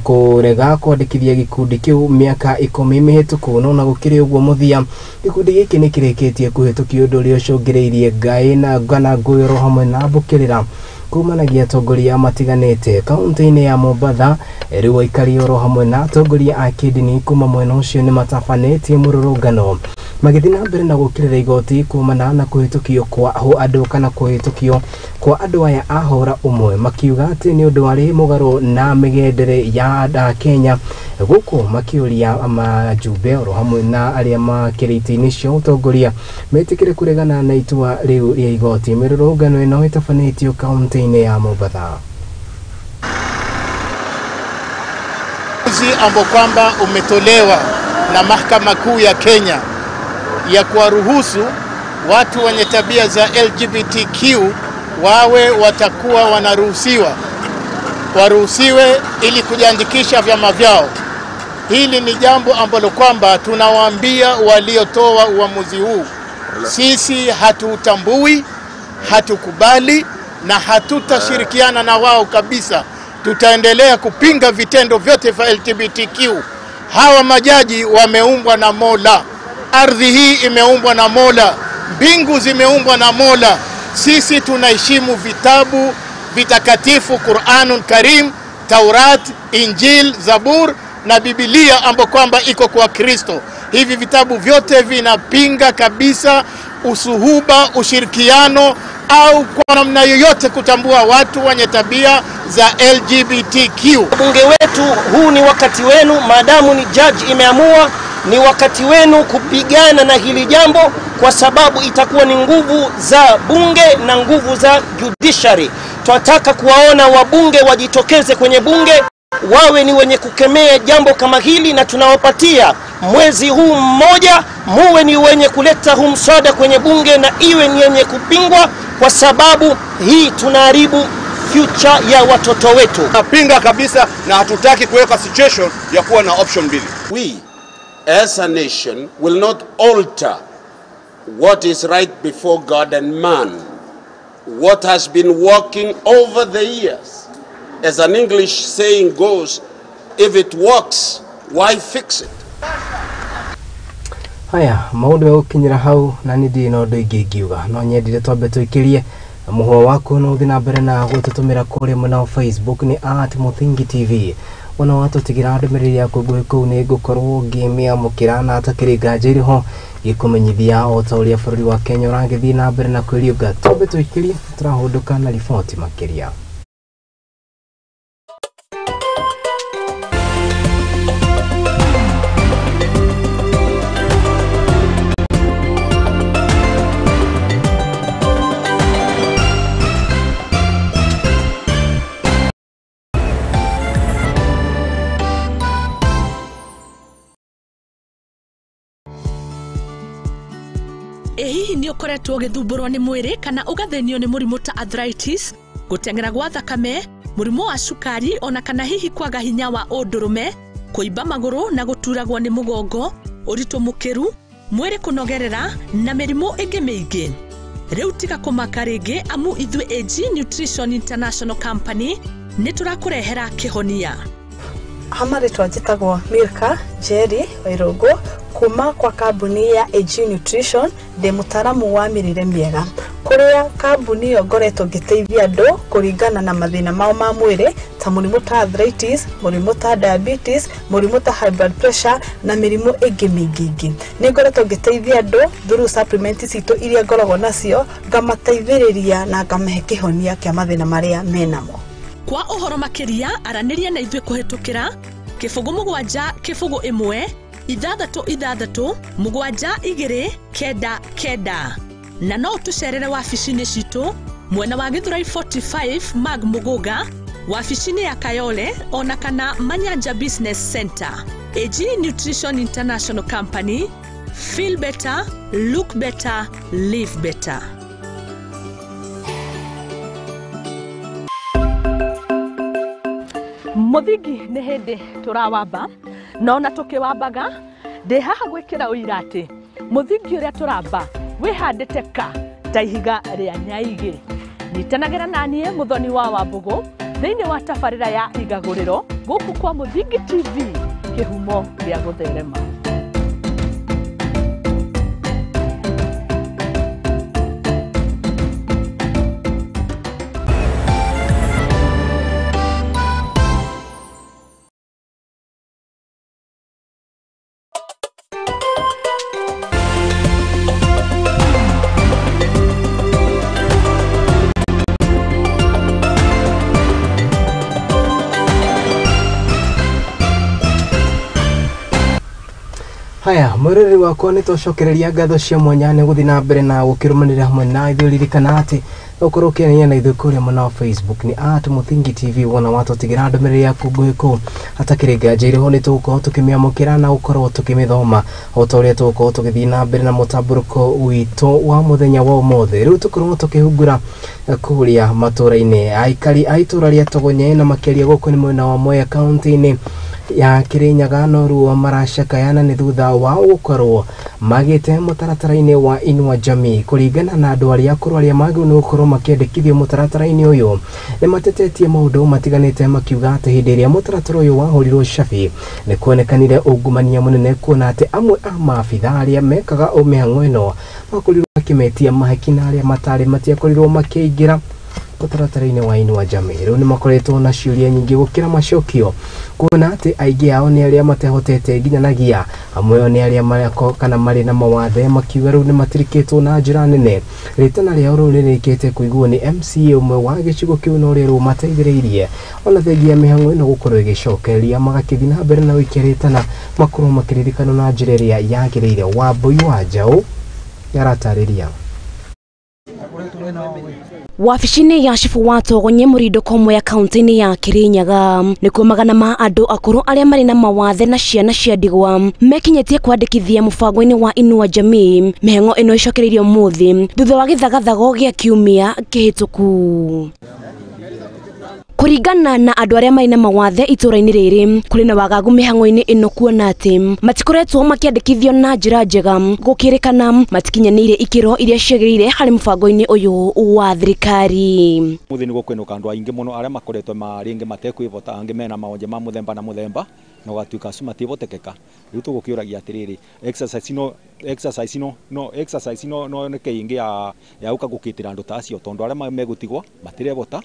kũrega kwandĩkithia gĩkundi kĩu mĩaka 10 mĩhĩtũku. No na gũkĩrĩ ũguo mũthia gĩkundi gĩkĩ nĩkĩrĩkĩtie kũhĩtũkia ũndũ ũrĩa ũcũngĩrĩirie ngaĩ na ngana ngũyũro hamwe na mbũkĩrĩra kumanagia atongoria matiganĩte kaunti-inĩ ya Mombatha. Rĩu aikari oro hamwe na atongoria a kĩndini kuma mwena ũcio nĩ matabanĩtie mũrũrũngano magĩthiĩ na mbere na gũkĩrĩra igoti kumana na kũhĩtũkio kwa andũ kana kũhĩtũkio kwa andũ aya a hũra ũmwe, makiuga atĩ nĩ ũndũ warĩ mũgarũ na mĩgendere ya Kenya gũkũ makĩũria majumbe oro hamwe na arĩa makĩrĩ itĩ-inĩ cia ũtongoria metĩkĩre kũregana na itua rĩu rĩa igoti. Mĩrũrũngano ĩno ĩtabanĩtio kaunti-inĩ ya Mombatha. Ambao kwamba umetolewa na Mahakama Kuu ya Kenya ya kuwaruhusu watu wenye tabia za LGBTQ wawe watakuwa wanaruhusiwa, waruhusiwe ili kujiandikisha vyama vyao. Hili ni jambo ambalo kwamba tunawaambia waliotoa uamuzi huu, sisi hatutambui, hatukubali na hatutashirikiana na wao kabisa. Tutaendelea kupinga vitendo vyote vya LGBTQ. Hawa majaji wameumbwa na Mola. Ardhi hii imeumbwa na Mola, mbingu zimeumbwa na Mola. Sisi tunaheshimu vitabu vitakatifu, Qur'anun Karim, Taurat, Injil, Zabur na Biblia ambayo kwamba iko kwa Kristo. Hivi vitabu vyote vinapinga kabisa usuhuba, ushirikiano au kwa namna yoyote kutambua watu wenye tabia za LGBTQ. Bunge wetu, huu ni wakati wenu, maadamu ni judge imeamua, Ni wakati wenu kupigana na hili jambo, kwa sababu itakuwa ni nguvu za bunge na nguvu za judiciary. Twataka kuwaona wabunge wajitokeze kwenye bunge, wawe ni wenye kukemea jambo kama hili, na tunawapatia mwezi huu mmoja muwe ni wenye kuleta huu mswada kwenye bunge na iwe ni yenye kupingwa, kwa sababu hii tunaharibu future ya watoto wetu. Tunapinga kabisa na hatutaki kuweka situation ya kuwa na option mbili. We as a nation will not alter what is right before God and man, what has been working over the years. As an English saying goes, if it works, why fix it? Haya, maundu megũkinyĩra hau na nĩ ndirĩ na ũndũ ingĩ ingiuga, no nyendire twambe tũikĩrie mũhwa waku no ũthiĩ na mbere na gũtũtũmĩra kũrĩa mwena wa Facebook nĩ @Mũthingi TV. Wona watũtigĩra ndũmĩrĩri yaku nguhĩ kũu nĩ ngũkorwo ngĩmĩamũkĩra na hatakĩrĩ nganja irĩ ho gĩkũmenyithia o ta ũrĩa bũrũri wa Kenya ũragĩthiĩ na mbere na kwĩriũnga. Twambe tũikĩrie, tũrahũndũka na riboti makĩria. Ĩ hihi nĩ ũkoretwo ũgĩthumbũrwo nĩ mwĩrĩ kana ũgathĩnio nĩ mũrimũ ta arthritis, gũteng'era gwa thakame, mũrimũ wa cukari, ona kana hihi kwaga hinya wa ũndũrũme, kũimba magũrũ na gũturagwo nĩ mũgongo, ũritũ mũkĩru, mwĩrĩ kũnogerera na mĩrimũ ĩngĩ mĩingĩ? Rĩu tiga kũmaka rĩngĩ, amu ithuĩ AG Nutrition International Company nĩ tũrakũrehera kĩhonia. Ha marĩtwa njĩtagwo Milka Njeri Wairũngũ kuma kwa kambuni ya AG Nutrition, ndĩ mũtaaramu wa mĩrĩre mĩega, kũrĩa kambuni ĩyo ngoretwo ngĩteithia andũ kũringana na mathĩna mao ma mwĩrĩ ta mũrimũ ta arthritis, mũrimũ ta diabetes, mũrimũ ta high blood pressure na mĩrimũ ĩngĩ mĩingĩ ingĩ. Nĩ ngoretwo ngĩteithia andũ through supplement citũ iria ngoragwo nacio, ngamateithĩrĩria na ngamahe kĩhonia kĩa mathĩna marĩa menamo. Kwa ũhoro makĩria aranĩria na ithuĩ kũhĩtũkĩra 07 01 6 6 7 2 9 9 na no tũcerere wabici-inĩ citũ mwena wa Githurai 45 Mag Muguga, wabici-inĩ ya Kayole ona kana Manyanja Business Center. AG Nutrition International Company, feel better, look better, live better. Mũthingi nĩ hĩndĩ tũrawamba, no ona tũkĩwambaga ndĩ haha gwĩkĩra ũira atĩ mũthingi ũrĩa tũramba wĩhandĩte ka ta ihiga rĩa nyaigĩ. Nyitanagĩra na niĩ Mũthoni wa Wambũgũ thĩinĩ wa tabarĩra ya Igagũrĩro gũkũ kwa Mũthingi TV, kĩhumo gĩa gũtherema. Haya, mwĩroreri wakwa nĩ twacokereria ngatho cia mwanya nĩ gũthiĩ na mbere na gũkĩrũmanĩrĩra hamwe na ithuĩ. Ririkana atĩ no ũkorwo ũkĩaranĩria na ithuĩ kũrĩa mwena wa Facebook nĩ @Mũthingi TV. Wona watũtigĩra ndũmĩrĩri yaku nguhĩ kũu hatakĩrĩ nganja irĩ ho nĩ tũgũkorwo tũkĩmĩamũkĩra na gũkorwo tũkĩmĩthoma o ta ũrĩa tũgũkorwo tũgĩthiĩ na mbere na mũtambũrũko witũ wa mũthenya wa ũmũthĩ. Rĩu tũkorwo tũkĩhungura kũrĩa matũra-inĩ, aikari a itũra rĩa Togonye na makĩria gũkũ nĩ mwena wa Mwea kaunti-inĩ ya Kirinyaga no ruo maracakayana nĩ thutha wa gũkorwo magĩte mũtaratara-inĩ wa Inua Jamii. Kũringana na andũ arĩa akũrũ arĩa magĩrĩirwo nĩ gũkorwo makĩandĩkithio mũtaratara-inĩ ũyũ, nĩ matetetie maũndũ matiganĩte makiuga atĩ hĩndĩ ĩrĩa mũtaratara ũyũ wahũrirwo cabi nĩ kuonekanire ungumania mũnene, kuona atĩ amwe a maabitha arĩa mekaga mĩhang'o ĩno makorirwo makĩmetia mahaki na arĩa matarĩ matiakorirwo makĩingĩra Mũtaratara-inĩ wa Inua Jamii rĩu nĩmakoretwo na ciũria nyingĩ gũkĩra macokio kuona atĩ aingĩ ao nĩ arĩa matehotete nginyanagia amwe ao nĩ arĩa mareko kana marĩ na mawathe makiuga rĩu nĩmatirikĩtwo na njĩra nene. Rĩtana rĩao rĩu nĩrĩkĩte kũiguo nĩ MCA ũmwe wa gĩcigo kĩu na ũrĩa rĩu mateithĩrĩirie ona thengia ya mĩhang'o ĩno gũkorwo ĩgĩcokereria magakĩthiĩ na mbere na gũikia rĩtana makorwo makĩririkanwo na njĩra ĩrĩa yagĩrĩire. Wambui wa Njaũ nĩaratarĩria. Wabici-inĩ ya cibu wa Togonye Mũrindũko Mwea kaunti-inĩ ya Kirinyaga nĩkuo magana ma andũ akũrũ arĩa marĩ na mawathe na ciana cia ndigwa mekinyĩtie kwandĩkithia mũbango-inĩ wa Inua Jamii. Mĩhang'o ĩno ĩcokereirio ũmũthĩ thutha wa gĩthagathago gĩa kiumia kĩhĩtũku. Kũringana na andũ arĩa marĩ na mawathe itũra-inĩ rĩrĩ, kũrĩ na wagagu mĩhang'o-inĩ ĩno kuona atĩ matikoretwo makĩandĩkithio na njĩra njega, gũkĩrĩkana matikinyanĩire ikĩro iria ciagĩrĩire harĩ mũbango-inĩ ũyũ wa thirikari. Mũthĩ nĩ gũkwenũka andũ aingĩ mũno arĩa makoretwo rĩngĩ matekwĩhota, angĩ mena maonje ma mũthemba na mũthemba na ũgatuĩka acio mativotekeka. Rĩu tũgũkĩũragia atĩrĩrĩ, exercise ino no yoneke ĩngĩ ya gũka gũkĩtĩra andũ ta acio, tondũ arĩa megũtigwo matirebota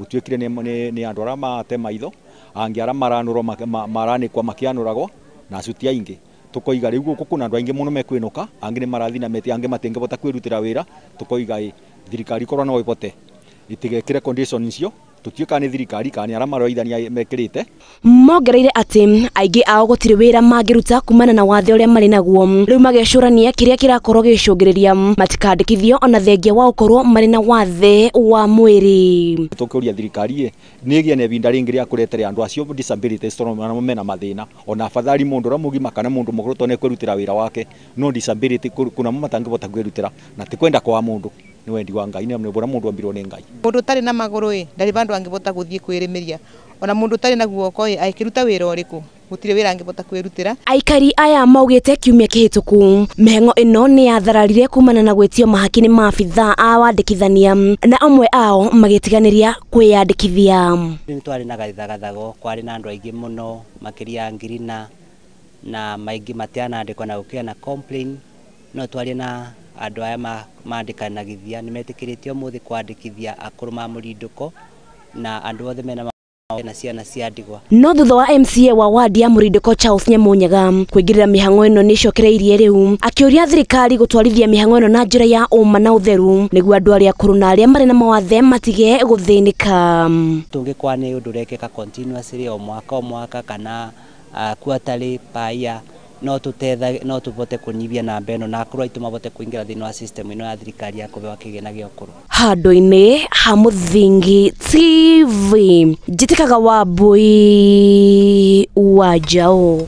gũtuĩkire nĩ andũ arĩa mate maitho, angĩ arĩa maranũrwo maranĩkwa makĩanũragwo na acio ti aingĩ. Tũkoiga rĩu gũkũ kwĩna andũ aingĩ mũno mekwĩnũka, angĩ nĩ marathiĩ na meti, angĩ matingĩhota kwĩrutĩra wĩra. Tũkoiga ĩ thirikari korwo no ĩhote ĩtigekĩre condition icio, tũtiũĩ kana nĩ thirikari kana nĩ arĩa maroithania mekĩrĩte. Mongereire atĩ aingĩ ao gũtirĩ wĩra mangĩruta kumana na wathe ũrĩa marĩ naguo, rĩu magecũrania kĩrĩa kĩrakorwo gĩgĩcũngĩrĩria matikandĩkithio ona thengia wa gũkorwo marĩ na wathe wa mwĩrĩ. Tũkĩũria thirikari ĩ nĩ ĩgĩe na ihinda rĩngĩ rĩa kũretere andũ acio disabilities tondũ namo mena mathĩna, ona afadhali mũndũ ũrĩa mũgima kana mũndũ mũkũrũ tondũ nĩekwĩrutĩra wĩra wake, no disability kuna mo matangĩhota kwĩrutĩra na ti kwenda kwa mũndũ, nĩ wendi wa Ngai, nĩ ũrĩa mũndũ ambirwo nĩ Ngai. Mũndũ ũtarĩ na magũrũ ĩ ndarĩ vandũ angĩhota gũthiĩ kwĩrĩmĩria, ona mũndũ ũtarĩ na guoko ĩ akĩruta wĩra ũrĩkũ, gũtirĩ wĩra angĩhota kwĩrutĩra. Aikari aya maugĩte kiumia kĩhĩtũku mĩhang'o ĩno nĩ yathararire kumana na gwĩtio mahaki nĩ maabithaa a wandĩkithania na amwe ao magĩtiganĩria kwĩyandĩkithia. Nĩ twarĩ na gathagathago, kwarĩ na andũ aingĩ mũno makĩria 4,000 na maingĩ matianandĩkwo na gũkĩa na complain, no twarie na andũ aya mandĩkanagithia nĩ metĩkĩrĩtio ũmũthĩ kwandĩkithia akũrũ ma Mũrindũko na andũ othe mena na ciana cia ndigwa. No thutha wa MCA wa wadi ya Mũrindũko Charles Nyamunyaga kũingĩrĩra mĩhang'o ĩno nĩ ĩcokereirie rĩu, akĩũria thirikari gũtwarithia mĩhang'o ĩno na njĩra ya ũma na ũtheru nĩguo andũ arĩa akũrũ na arĩa marĩ na mawathe matige gũthĩnĩka. Tũngĩkwa nĩ ũndũ ũrekĩka continuously o mwaka kana quarterly per year, no tũvote kũnyihia namba ĩno na akũrũ aitũ mavote kũingĩra thĩinĩ wa system ĩno ya thirikari ya kũhewa kĩgĩna gĩa ũkũrũ. Handũ-inĩ ha Mũthingi TV, njĩtĩkaga Wambui wa Njaũ.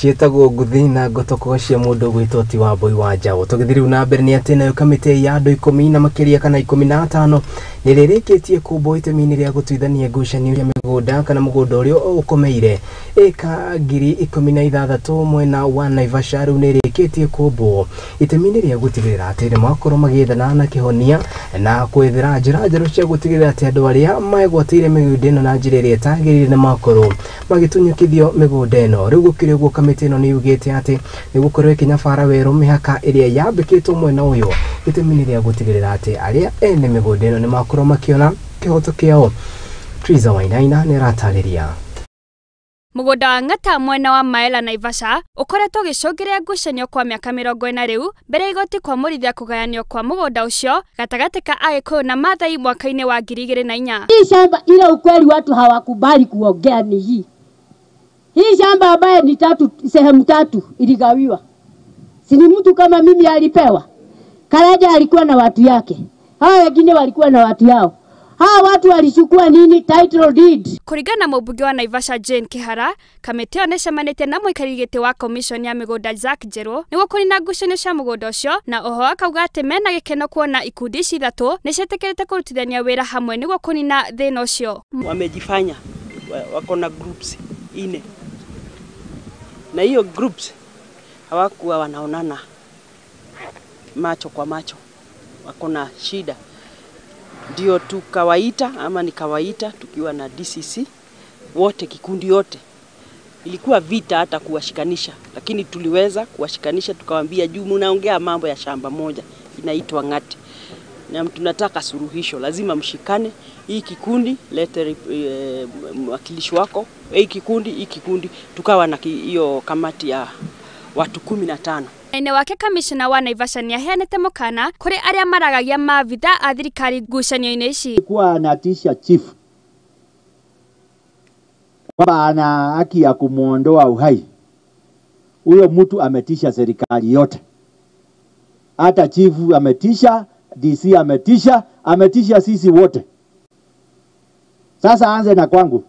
Ciĩtagwo nguthi na ngotoko cia mũndũ gwĩtwo ti Wambui wa Njaũ. Tũgĩthiĩ rĩu na mbere nĩ atĩ nayo kamĩtĩ ya andũ 10 na makĩria kana 15 nĩ rĩrĩkĩtie kũmbwo itemi-inĩ rĩa gũtuithania ngucanio ya mĩgũnda kana mũgũnda ũrĩa ũkomeire ĩka 16,000 mwena wa Naivasha rĩu nĩ rĩrĩkĩtie kũmbwo itemi-inĩ rĩa gũtigĩrĩra atĩ nĩmakorwo magĩethana na kĩhonia na kwethera njĩra njerũ cia gũtigĩrĩra atĩ andũ arĩa megwatĩire mĩgũnda ĩno na njĩra ĩrĩa ĩtagĩrĩire nĩmakorwo magĩtunyũkithio mĩgũnda ĩno. Rĩu gũkĩrĩ ũguo kamĩtĩ ĩno nĩ yugĩte atĩ nĩ gũkorwo ĩkĩnyabara werũ mĩhaka ĩrĩa yambĩkĩtwo mwena ũyũ itemi-inĩ rĩa gũtigĩrĩra atĩ arĩa ene mĩgũnda ĩno nĩmakorwo makĩona kĩhoto kĩao. Triza Wainaina nĩaratarĩria. Mũgũnda wa Ng'ata mwena wa Maela Naivasha ũkoretwo ũgĩcũngĩrĩria ngucanio kwa mĩaka 40 rĩu mbere igoti kwamũrithia kũgayanio kwa mũgũnda ũcio gatagatĩ ka Agĩkũyũ na Maathai mwaka-inĩ wa 2004. Hii shamba ile ukweli watu hawakubali kuongea ni hii. Hii shamba ambaye ni tatu, sehemu tatu iligawiwa. Si ni mtu kama mimi alipewa. Karaja alikuwa na watu yake. Hawa wengine walikuwa na watu yao. Hawa watu walichukua nini? Title deed. Kũringana na mũmbunge wa Naivasha Jane Kihara, kamĩtĩ ĩyo nĩcemanĩtie na mũikarĩri gĩtĩ wa commission ya mĩgũnda Zack Njerũ nĩguo kũnina ngucanio cia mũgũnda ũcio, na oho akauga atĩ mena gĩkeno kuona ikundi ici ithatũ nĩciĩtĩkĩrĩte kũrutithania wĩra hamwe nĩguo kũnina thĩna ũcio. Wamejifanya wako na groups 4, na hiyo groups hawakuwa wanaonana macho kwa macho, wako na shida. Ndio tukawaita ama nikawaita tukiwa na DCC wote, kikundi yote. Ilikuwa vita hata kuwashikanisha, lakini tuliweza kuwashikanisha, tukawaambia juu mnaongea mambo ya shamba moja inaitwa Ng'ati. Na tunataka suluhisho, lazima mshikane. Hii kikundi lete mwakilishi wako, hii kikundi, tukawa na hiyo kamati ya watu 15. Ene wake kamishna wa Naivasha nĩaheanĩte mũkana kũrĩ arĩa maragagia maabitha a thirikari ngucanio-inĩ ici. Kuwa anatisha chief kwamba ana haki ya kumuondoa uhai, huyo mtu ametisha serikali yote. Hata chief ametisha, DC ametisha, ametisha sisi wote. Sasa aanze na kwangu,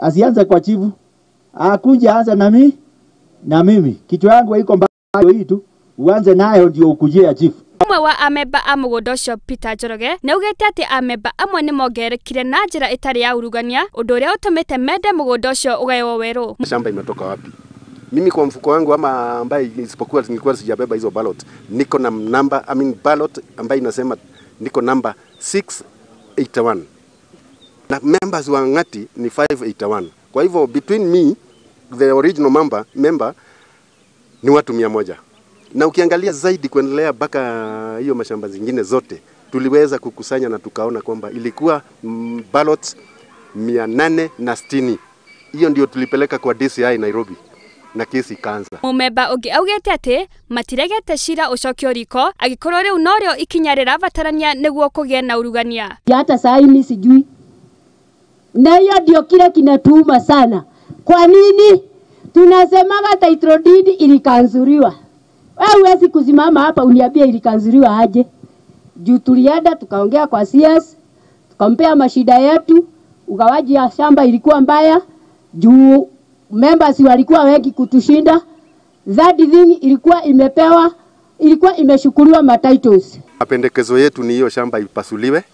asianze kwa chief, akuje aanze na mimi. Na mimi kichwa yangu iko mbali hii tu, uanze nayo ndio ukujie chief. Ũmwe wa amemba a mũgũnda ũcio Peter Njoroge nĩaugĩte atĩ amemba amwe nĩmongererekire na njĩra ĩtarĩ ya urugania, ũndũ ũrĩa ũtũmĩte mende mũgũnda ũcio ũgaywo werũ. Shamba imetoka wapi? Mimi kwa mfuko wangu ama ambaye isipokuwa nilikuwa sijabeba hizo ballot, niko na number, I mean ballot ambaye inasema niko number 681. Na members wa Ngati ni 581. Kwa hivyo between me the original member ni watu 100. Na ukiangalia zaidi kuendelea mpaka hiyo mashamba zingine zote tuliweza kukusanya na tukaona kwamba ilikuwa ballots 860. Hiyo ndio tulipeleka kwa DCI Nairobi na kesi ikaanza. Mumemba ũngĩ augĩte atĩ matiregete cira ũcokio riko angĩkorwo rĩu norĩo ikinya rĩrabatarania nĩguo kũgĩe na urugania. Hata saa hii mimi sijui. Na hiyo ndio kile kinatuuma sana. Kwa nini tunasemaga title deed ilikanzuriwa? Wewe huwezi kusimama hapa uniambie ilikanzuriwa aje. Juu tulienda tukaongea kwa CS, tukampea mashida yetu, ugawaji ya shamba ilikuwa mbaya, juu members walikuwa wengi kutushinda. That thing ilikuwa imepewa, ilikuwa imeshukuliwa ma titles. Mapendekezo yetu ni hiyo shamba ipasuliwe,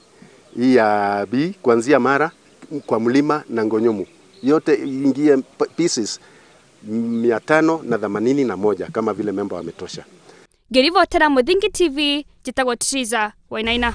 hii ya B kuanzia Mara kwa mlima na Ngonyomu. Yote ingie pieces 581 kama vile memba wametosha. Ngĩribotera Muthingi TV, njĩtagwo Triza Wainaina.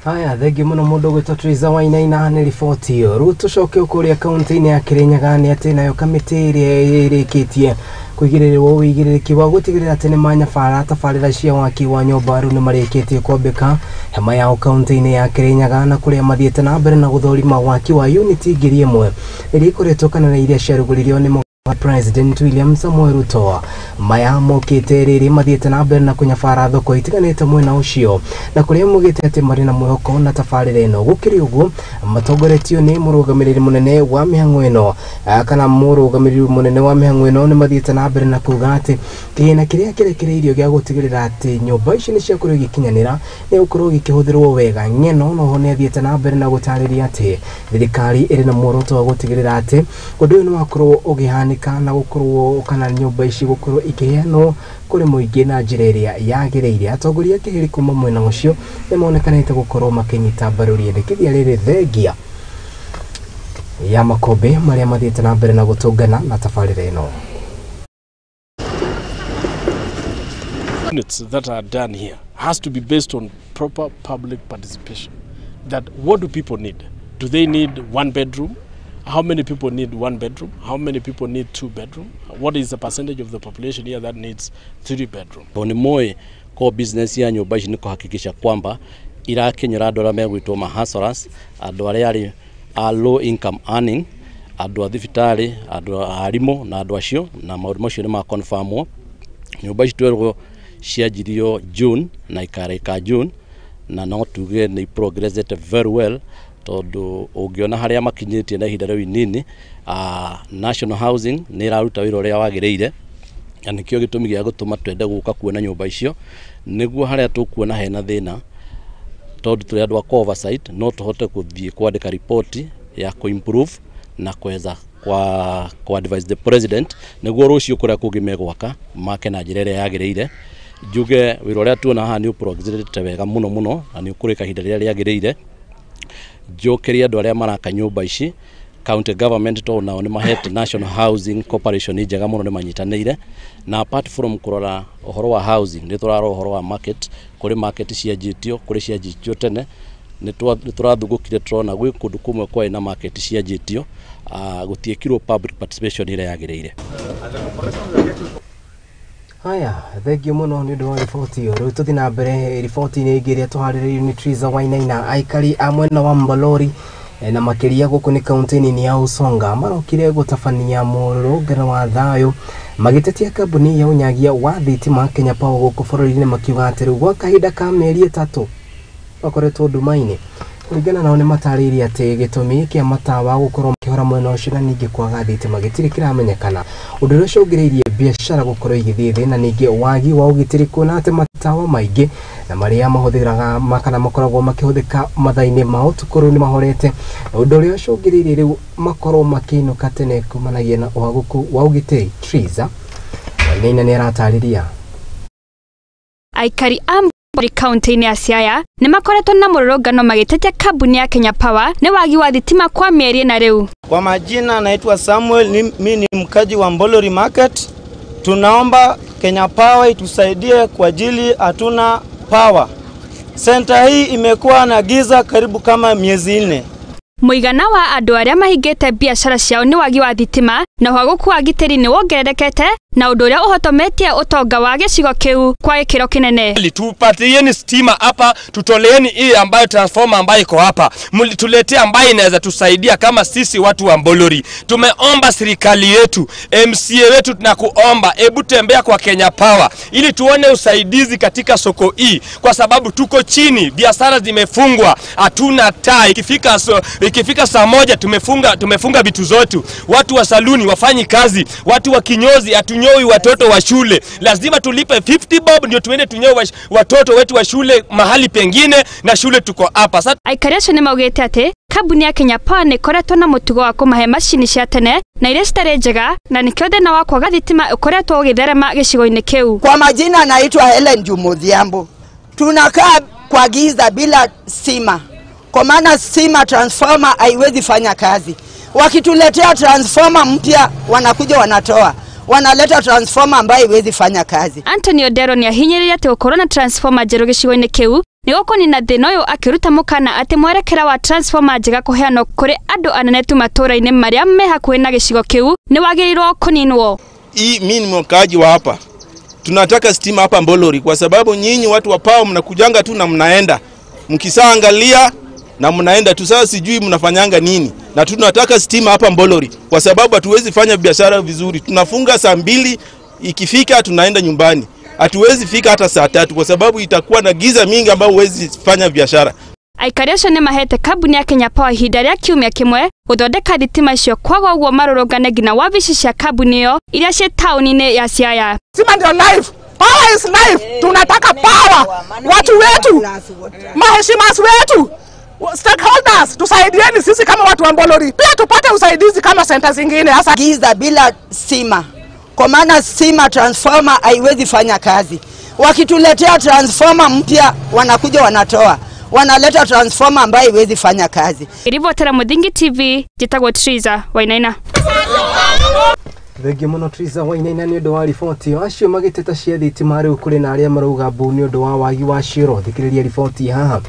Haya, thengiũ mũno mũndũ ũgwĩtwo Triza Wainaina nĩ riboti ĩyo. Rĩu tũcoke kũrĩa kaunti-inĩ ya Kirinyaga nĩ atĩ nayo kamĩtĩ ĩrĩa ĩrĩkĩtie kũigĩrĩrwo ũigĩrĩrĩki wa gũtigĩrĩra atĩ nĩ manyabara tabarĩra cia waki wa nyũmba rĩu nĩ marĩkĩtie kwambĩka hema yao kaunti-inĩ ya Kirinyaga na kũrĩa mathiĩte na mbere na gũthũrima waki wa uniti 1000 ĩrĩa ĩkoretwo kana na iria ciarugũririo nĩ President William Samoei Ruto. Maya mokĩte rĩrĩ mathiĩte na mbere na kũnyabara thoko itiganĩte mwena ũcio na kũrĩa mugĩte atĩ marĩ na mwĩhoko na tabarĩra ĩno. Gũkĩrĩ ũguo matongoretio nĩ mũrũgamĩrĩri mũnene wa mĩhang'o ĩno kana mũrũgamĩrĩri mũnene wa mĩhang'o ĩno nĩ mathiĩte na mbere na kuga atĩ kĩgĩna kĩrĩa kĩrekereirio gĩa gũtigĩrĩra atĩ nyũmba ici nĩ ciakorwo igĩkinyanĩra nĩ gũkorwo gĩkĩhũthĩrwo wega. Ng'eno noho nĩ athiĩte na mbere na gũtarĩria atĩ thirikari ĩrĩ na muoroto wa gũtigĩrĩra atĩ ũndũ ũyũ nĩ wakorwo ũkĩhanĩka na gũkorwo kana nyũmba ici gũkorwo ikĩheanwo kũrĩ mũingĩ na njĩra ĩrĩa yagĩrĩire. Atongoria a kĩhĩri kuma mwena ũcio nĩ monekanĩte gũkorwo makĩnyita mbaru rĩendekithia rĩrĩ thengia ya makũmbĩ marĩa mathiĩte na mbere na gũtũngana na tabarĩra ĩno. Units that are done here has to be based on proper public participation. That what do people need? Do they need one bedroom? How many people need one bedroom? How many people need two bedroom? What is the percentage of the population here that needs three bedroom? Ni moe kwa business ya nyũmba ici nĩ kuhakikisha kwamba irakinyĩra andũ arĩa megwĩtwo ma hustlers, andũ arĩa arĩ a low income earning, andũ a thibitarĩ, andũ a arimũ na andũ acio, na maũndũ macio nĩ ma confirmwo. Nyũmba ici twerwo cianjirio June na ikarĩka June, na no tuge nĩ progressed very well tondu ungiona haria makinyĩtie na ihinda rĩu inini, National Housing nĩ ĩraruta wĩra ũrĩa wagĩrĩire, na nĩkĩo gĩtũmi gĩa gũtũma twende gũka kuona nyũmba icio, nĩguo harĩa tũkuona hena thĩna, tondu tũrĩ andũ a oversight no tũhote gũthiĩ kwandĩka ripoti ya kũ-improve na kweza kwa advise the president nĩguo rũciũ kũrĩa kũngĩ megwaka make na njĩra ĩrĩa yagĩrĩire. Njuge wĩra ũrĩa tuona haha nĩ ũprogressĩte wega mũno mũno na nĩ ũkũrĩka ihinda rĩrĩa rĩagĩrĩire. Njokeria andũ arĩa maraka nyũmba ici, county government to nao nĩ mahete National Housing Corporation njega mũno, nĩ manyitanĩire na apart from kũrora ũhoro wa housing nĩ tũrarora ũhoro wa market, kũrĩ market cianjĩtio, kũrĩ cianjĩtio tene nĩ tũrathugũkire tũrona gwĩ kũndũ kũmwe kwarĩ na market cianjĩtio, gũtiĩkirwo public participation ĩrĩa yagĩrĩire. Haya, thengio muno nĩ ũndũ wa riboti ĩyo. Rĩu tũthiĩ na mbere riboti-inĩ ĩngĩ ĩrĩa tũharĩrĩirio nĩ Triza Wainaina. Aikari a mwena wa Mbalori na makĩria gũkũ nĩ kaunti nini ya Usonga marokire gũtabania mũrũrũngano wa thayũ magĩtetia kambuni ya ũnyagia wa thitima Kenya Power gũkũ bũrũri-inĩ, makiuga atĩ rĩu gwa kahinda ka mĩeri 3 makoretwo nduma-inĩ. Kũringana nao nĩ matarĩirie atĩ gĩtũmi kĩa matawa gũkorwo makĩhora mwena ũcio na ningĩ kwaga thitima gĩtirĩ kĩramenyekana, ũndũ ũrĩa ũcũngĩrĩirie biacara gũkorwo igĩthiĩ thĩ na ningĩ wagi wa ũgitĩri, kuona atĩ matawa maingĩ na marĩa mahũthĩraga kana makoragwo makĩhũthĩka mathaa-inĩ ma ũtukũ rĩu nĩ mahorete, ũndũ ũrĩa ũcũngĩrĩirie rĩu makorwo makĩinũka tene kumanagia na ũhagũku wa ũgitĩri. Triza Wainaina nĩ aratarĩria. Aikari a kaunti-inĩ ya Siaya nĩ makoretwo na mũrũrũngano magĩtetia kambuni ya Kenya Power nĩ wagi wa thitima kwa mĩeri ĩna rĩu. Kwa majina naitwa Samuel, mimi ni mkaji wa Mbolori Market. Tunaomba Kenya Power itusaidie kwa ajili hatuna power. Center hii imekuwa na giza karibu kama miezi 4. Mũigana wa andũ arĩa mahingĩte biacara ciao nĩ wagi wa thitima na ũhagũku wa gitĩri nĩ wongererekete na ũndũ ũrĩa ũhotometie ũtonga wa gĩcigo kĩu kwa gĩkĩro kĩnene. Tupatieni stima hapa, tutoleeni hii ambayo transformer ambayo iko hapa, tuletee ambayo inaweza tusaidia kama sisi watu wa Mbolori. Tumeomba serikali yetu, MCA wetu, tunakuomba hebu tembea kwa Kenya Power ili tuone usaidizi katika soko hii, kwa sababu tuko chini, biashara zimefungwa, hatuna taa. Ikifika saa 1 tumefunga vitu zetu. Watu wa saluni wafanyi kazi, watu wa kinyozi hatunyoi watoto wa shule. Lazima tulipe 50 bob ndio tuende tunyoe watoto wetu wa shule mahali pengine, na shule tuko hapa. Sasa aikari acio nĩ maugĩte atĩ kambuni ya Kenya Power nĩ ĩkoretwo na mũtugo wa kũmahe macini cia tene na iria citarĩ njega, na nĩkĩo thĩna wa kwaga thitima ũkoretwo ũgĩtherema gĩcigo-inĩ kĩu. Kwa majina naitwa Helen Jumodhiambo. Tunakaa kwa giza bila stima, kwa maana stima transformer haiwezi fanya kazi. Wakituletea transformer mpya wanakuja wanatoa, wanaleta transformer ambayo haiwezi fanya kazi. Anthony Odero nĩ ahinyĩrĩirie atĩ gũkorwo na transformer njerũ gĩcigo-inĩ kĩu nĩ gũkũnina thĩna ũyũ, akĩruta mũkana atĩ mwerekera wa transformer njega kũheanwo kũrĩ andũ anene tu matũũra-inĩ marĩa me hakuhĩ na gĩcigo kĩu nĩ wagĩrĩirwo kũninwo. Mimi ni mkaaji wa hapa. Tunataka stima hapa Mbolori kwa sababu nyinyi watu wa Power mnakujanga tu na mnaenda. Mkisaangalia na mnaenda tu, sasa sijui mnafanyanga nini. Na tunataka stima hapa Mbolori kwa sababu hatuwezi fanya biashara vizuri. Tunafunga saa 2, ikifika tunaenda nyumbani. Hatuwezi fika hata saa 3 kwa sababu itakuwa na giza mingi ambayo huwezi fanya biashara. Aikari acio nĩ mahete kambuni ya Kenya Power ihinda rĩa kiumia kĩmwe gũthondeka thitima icio, kwaga ũguo marũrũngane nginya wabici cia kambuni ĩyo iria ciĩ taũni-inĩ ya Siaya. Stima ndio life. Power is life. Tunataka power. Watu wetu, maheshimas wetu, stakeholders, tusaidieni sisi kama watu wa Mbolori. Pia tupate usaidizi kama center zingine. Hasa giza bila stima, kwa maana stima transformer haiwezi fanya kazi. Wakituletea transformer mpya wanakuja wanatoa, wanaleta transformer ambayo haiwezi fanya kazi. Irivotera Muthingi TV, njĩtagwo Triza Wainaina. Thengio mũno Triza Wainaina nĩ ũndũ wa riboti ĩyo. Acio magĩteta cia thitima rĩu kũrĩ na arĩa marauga mbu nĩ ũndũ wa wagi wa ciĩro. Thikĩrĩria riboti haha.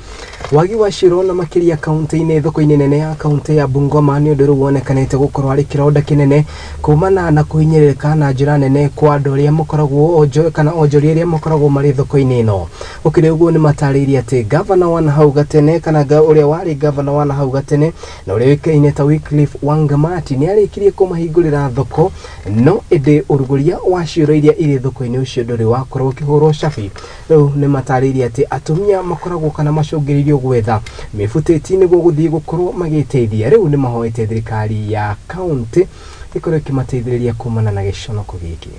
Wagi wa ciĩro na makĩria kaunti-inĩ, thoko-inĩ nene ya kaunti ya Bungoma nĩ ũndũ rĩu wonekanĩte gũkorwo arĩ kĩronda kĩnene kumana na kũhinyĩrĩrĩka na njĩra nene kwa andũ arĩa makoragwo kana onjoria arĩa makoragwo marĩ thoko-inĩ ĩno. Gũkĩrĩ ũguo nĩ matarĩirie atĩ gavana wa nahau gatene kana ũrĩa warĩ gavana wa nahau gatene na ũrĩa ũĩkaine ta Wycliffe Wangamati nĩ arĩkirie kũmahingũrĩra thoko, no ĩndĩ ũrugũria wa ciĩro iria irĩ thoko-inĩ ũcio ndũrĩ wakorwo ũkĩhũrwo cabi. Rĩu nĩ matarĩirie atĩ atumia makoragwo kana macũngĩrĩirio gwetha mĩbutĩti nĩguo gũthiĩ gũkorwo magĩteithia. Rĩu nĩ mahoete thirikari ya kaunti ĩkorwo ĩkĩmateithĩrĩria kumana na gĩconoko gĩkĩ.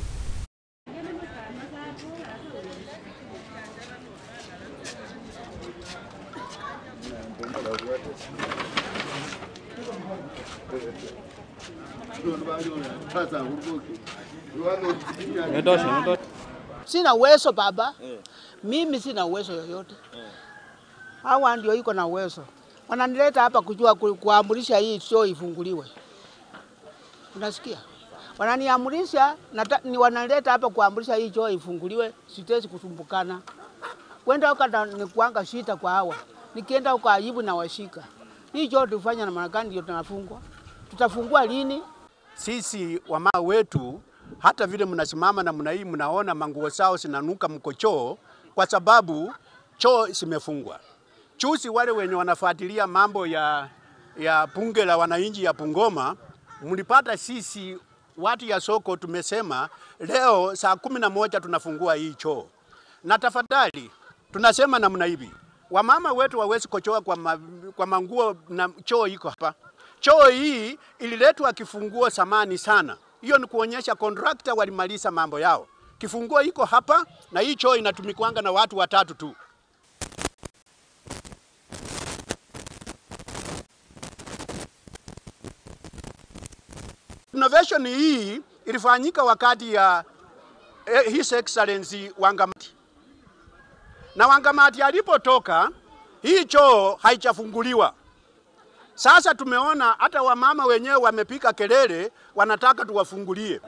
Sina uwezo baba. Mimi sina uwezo yoyote. Hawa ndio iko na uwezo. Wananileta hapa kujua kuamurisha hii sio ifunguliwe. Unasikia? Wananiamurisha ni wananileta hapa kuamurisha hii choo ifunguliwe, sitezi kusumbukana. Kwenda huko ni kuanga shita kwa hawa. Nikienda huko aibu na washika. Hii choo tufanya na maana gani ndio tunafungwa? Tutafungua lini? Sisi wamama wetu Hata vile mnasimama na mna hii mnaona manguo zao zinanuka mko choo kwa sababu choo zimefungwa. Chusi wale wenye wanafuatilia mambo ya bunge la wananchi ya Bungoma, mlipata sisi watu ya soko tumesema leo saa 11 tunafungua hii choo. Na tafadhali tunasema namna hivi, wamama wetu wawezi kochoa kwa manguo na choo iko hapa. Choo hii ililetwa kifunguo samani sana. Hiyo ni kuonyesha contractor walimaliza mambo yao. Kifunguo iko hapa na hii choo inatumikwanga na watu watatu tu. Innovation hii ilifanyika wakati ya His Excellency Wangamati. Na Wangamati alipotoka, hii choo haichafunguliwa. Sasa tumeona hata wamama wenyewe wamepika kelele, wanataka tuwafungulie.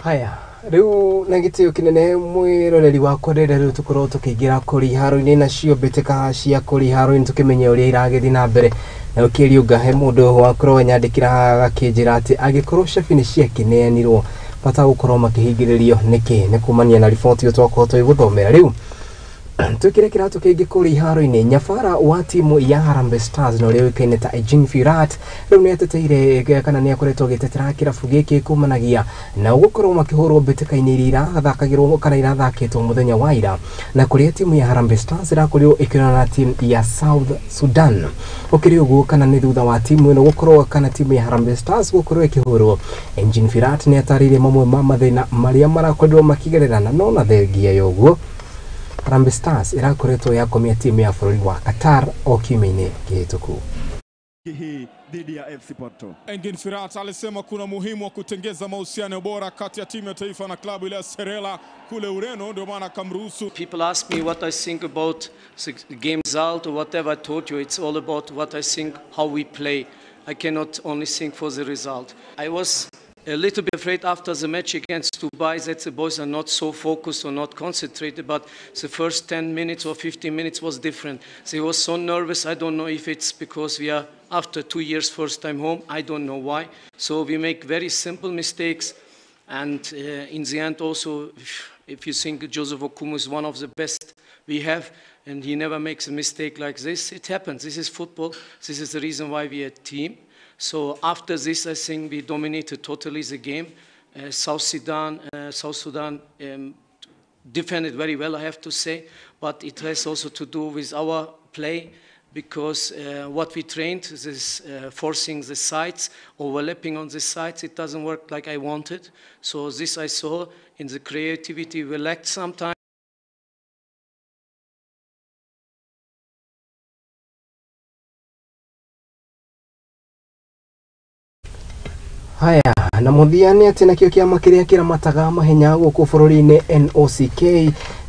Haya, riu na gitio kinene mwiroreri wakwa rĩrĩa rĩu tũkorwo tũkĩingĩra kũrĩ iharo-inĩ nacio mbĩtĩka cia kũrĩ iharo-inĩ tũkĩmenye ũrĩa iragĩthiĩ na mbere. Na ũkĩriũnga he mũndũ wakorwo anyandĩkĩra agakĩnjĩra atĩ angĩkorwo cabi nĩ ciakĩneanirwo bata gũkorwo makĩhingĩrĩrio nĩkĩ, nĩ kumania na riboti ĩyo twakorwo tũgĩgũthomera. Rĩu twĩkĩre kĩratũ kĩngĩ kũrĩ iharo-inĩ. Nyabara wa timu ya Harambee Stars na ũrĩa ũĩkaine ta Eugene Firat rĩu nĩateteire kana nĩakoretwo agĩtetera kĩrabu gĩkĩ kumanagia na gũkorwo makĩhũrwo mbĩtĩka-inĩ iria irathakagĩrwo kana irathakĩtwo mũthenya wa ira, na kũrĩa timu ya Harambee Stars ĩrakorirwo ĩkĩonana na timu ya South Sudan. Ũkĩrĩ ũguo kana nĩ thutha wa timu ĩno gũkorwo kana timu ya Harambee Stars gũkorwo ĩkĩhũrwo, Eugene Firat nĩatarĩirie mamwe ma mathĩna marĩa marakorirwo makĩgerera, na no na thengia ya ũguo Harambee Stars irakoretwo yakomia timu ya bũrũri wa Qatar o kiumia-inĩ kĩhĩtũku. Hii dhidi ya FC Porto. Engin Firat alisema kuna muhimu wa kutengeza mahusiano bora kati ya timu ya taifa na klabu ile ya Serela kule Ureno, ndio maana akamruhusu. People ask me what I think about the game result or whatever. I told you it's all about what I think, how we play. I cannot only think for the result. I was a little bit afraid after the match against Dubai that the boys are not so focused or not concentrated, but the first 10 minutes or 15 minutes was different. They were so nervous. I don't know if it's because we are after 2 years first time home. I don't know why. So we make very simple mistakes, and in the end also, if you think Joseph Okumu is one of the best we have, and he never makes a mistake like this, it happens. This is football. This is the reason why we are a team. So after this, I think we dominated totally the game. South Sudan defended very well, I have to say, but it has also to do with our play, because what we trained, this forcing the sides, overlapping on the sides, it doesn't work like I wanted. So this I saw in the creativity we lacked sometimes. Haya, na mũthia nĩ atĩ nakĩo kĩama kĩrĩa kĩramataga mahenya gũkũ bũrũri-inĩ NOCK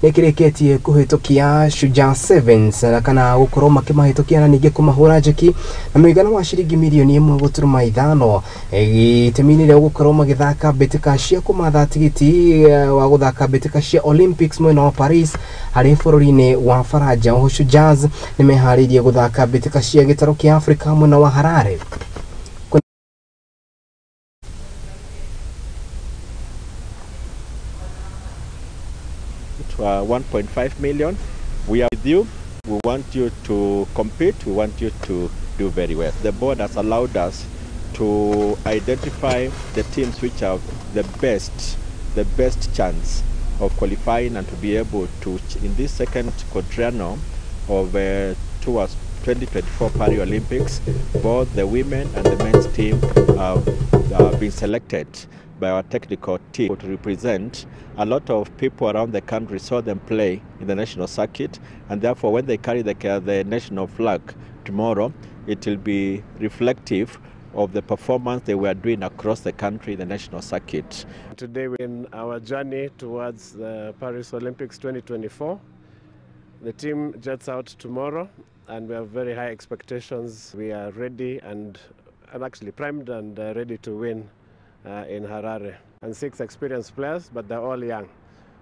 nĩ kĩrĩkĩtie kũhĩtũkia Shujaa Sevens kana gũkorwo makĩmahĩtũkia na ningĩ kũmahũra njeki na mũigana wa ciringi mirioni 1.5 gĩtũmi-inĩ rĩa gũkorwo magĩthaka mbĩtĩka cia kũmatha tigiti wa gũthaka mbĩtĩka cia Olympics mwena wa Paris harĩ bũrũri-inĩ wa Faranja. Oho Shujaas nĩ meharĩirie gũthaka mbĩtĩka cia gĩtarũ kĩa Afrika mwena wa Harare. To 1.5 million. We are with you. We want you to compete. We want you to do very well. The board has allowed us to identify the teams which have the best chance of qualifying and to be able to, in this second quadrennial of towards 2024 Paris Olympics, both the women and the men's team have been selected by our technical team to represent. A lot of people around the country saw them play in the national circuit, and therefore when they carry the national flag tomorrow, it will be reflective of the performance they were doing across the country in the national circuit. Today we're in our journey towards the Paris Olympics 2024. The team jets out tomorrow and we have very high expectations. We are ready and I'm actually primed and ready to win in Harare. And 6 experienced players, but they're all young.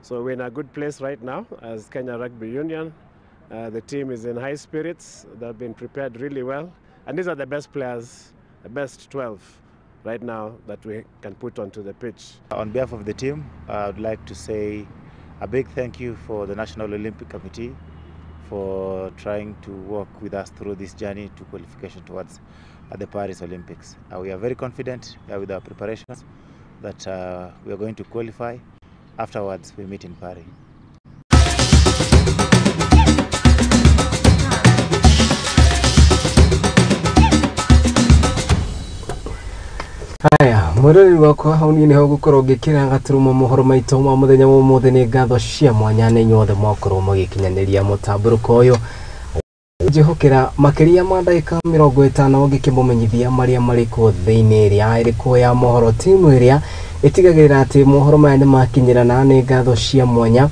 So we're in a good place right now as Kenya Rugby Union. The team is in high spirits. They've been prepared really well. And these are the best players, the best 12 right now that we can put onto the pitch. On behalf of the team, I would like to say a big thank you for the National Olympic Committee for trying to work with us through this journey to qualification towards the Paris Olympics. We are very confident with our preparations that we are going to qualify. Afterwards, we meet in Paris. Haya, mwĩroreri wakwa hau niĩ nĩho ngũkorwo ngĩkĩra gaturumo mohoro maitũ ma mũthenya wa ũmũthĩ. Nĩ ngatho cia mwanya nĩ inyuothe mwakorwo mũgĩkinyanĩria mũtambũrũko ũyũ njĩhokera makĩria ma ndagĩka 50 ngĩkĩmũmenyithia marĩa marĩ kuo thĩinĩ ĩrĩa ĩrĩkuo ya mohoro. Timu ĩrĩa ĩtigagĩrĩra atĩ mohoro maya nĩmakinyĩrana nĩ ngatho cia mwanya,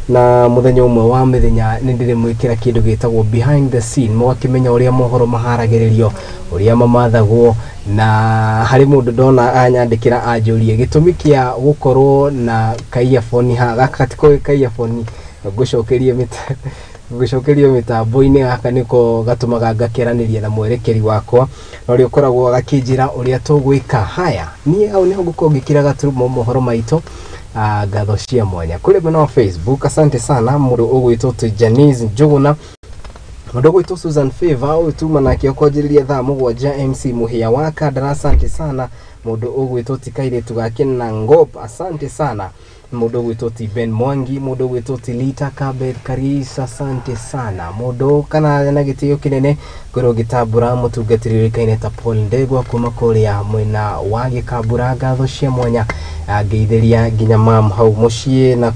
na mũthenya ũmwe wa mĩthenya nĩ ndĩrĩmwĩkĩra kĩndũ gĩtagwo behind the scene, mũgakĩmenya ũrĩa mohoro maharagĩrĩrio, ũrĩa mamathagwo. Na harĩ mũndũ ndona anyandĩkĩra anjũrie gĩtũmi kĩa gũkorwo na ka earphone haha, gaka tiko ka earphone ngũcokerio mĩtambo-inĩ, gaka nĩko gatũmaga ngakĩaranĩria na mwerekeri wakwa na ũrĩa ũkoragwo agakĩnjĩra ũrĩa tũgwĩka. Haya, niĩ hau nĩho ngũkorwo ngĩkĩra gaturumo mohoro maitũ. Ngatho cia mwanya kũrĩ mwena wa Facebook, asante sana mũndũ ũgwĩtwo Janice Njuguna, mũndũ ũgwĩtwo Susan Favor ũyũ tuma nake ũkwanjĩrĩria thaa 7, MC Mũhĩa wa Kandara, asante sana mũndũ ũgwĩtwo ti kairĩtu gake na Ngop, asante sana mũndũ ũgwĩtwo ti Ben Mwangi, mũndũ ũgwĩtwo ti Lita Kabet Karisa, asante sana mũndũ kana na gĩtĩo kĩnene ngorwo ngĩtambũra mũtungatĩri ũĩkaine ta Paul Ndegwa kuma kũrĩa mwena wa Gĩkambura, ngatho cia mwanya ngeithĩria nginya mam hau mũciĩ na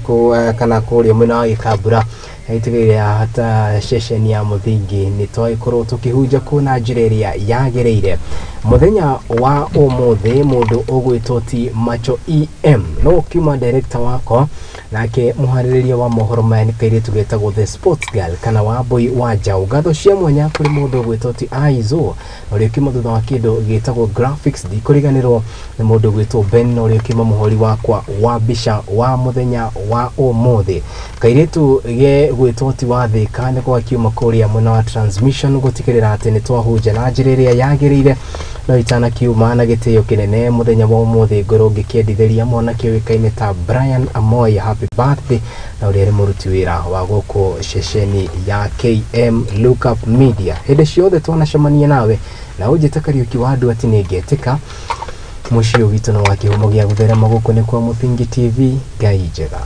kana kũrĩa mwena wa Gĩkambura ĩtigĩrĩra hata ceceni ya mũthingi nĩ twagĩkorwo tũkĩhunja kũu na njĩra ĩrĩa yagĩrĩire. Mũthenya wa ũmũthĩ mũndũ ũgwĩtwo ti Macho EM no ũkiuma director wakwa, nake mũharĩrĩria wa mohoro maya nĩ kairĩtu getagwo The Sports Girl kana Wambui wa Njaũ. Ngatho cia mwanya kũrĩ mũndũ ũgwĩtwo ti Aizo ũrĩa ũkiuma thutha wa kĩndũ gĩtagwo graphics, ndikũriganĩrwo nĩ mũndũ ũgwĩtwo Ben ũrĩa ũkiuma mũhũri wakwa wa mbica wa mũthenya wa ũmũthĩ. Kairĩtu ge gwĩtwo ti Wathĩka nĩko gakiuma kũrĩa mwena wa transmission gũtigĩrĩra atĩ nĩ twahunja na njĩra ĩrĩa yagĩrĩire. No itanakiuma na gĩtĩo kĩnene mũthenya wa ũmũthĩ ngorwo ngĩkĩendithĩria mwanake ũĩkaine ta Brian Amoy happy birthday, na ũrĩa arĩ mũruti wĩra wa gũkũ ceceni ya KM Lookup Media. Hĩndĩ ciothe twanacemania nawe na ũnjĩte Kariũki wa andũ atĩ nĩngetĩka mũciĩ witũ na wa kĩhumo gĩa gũtherema gũkũ nĩ kwa Mũthingi TV. Ngai njega.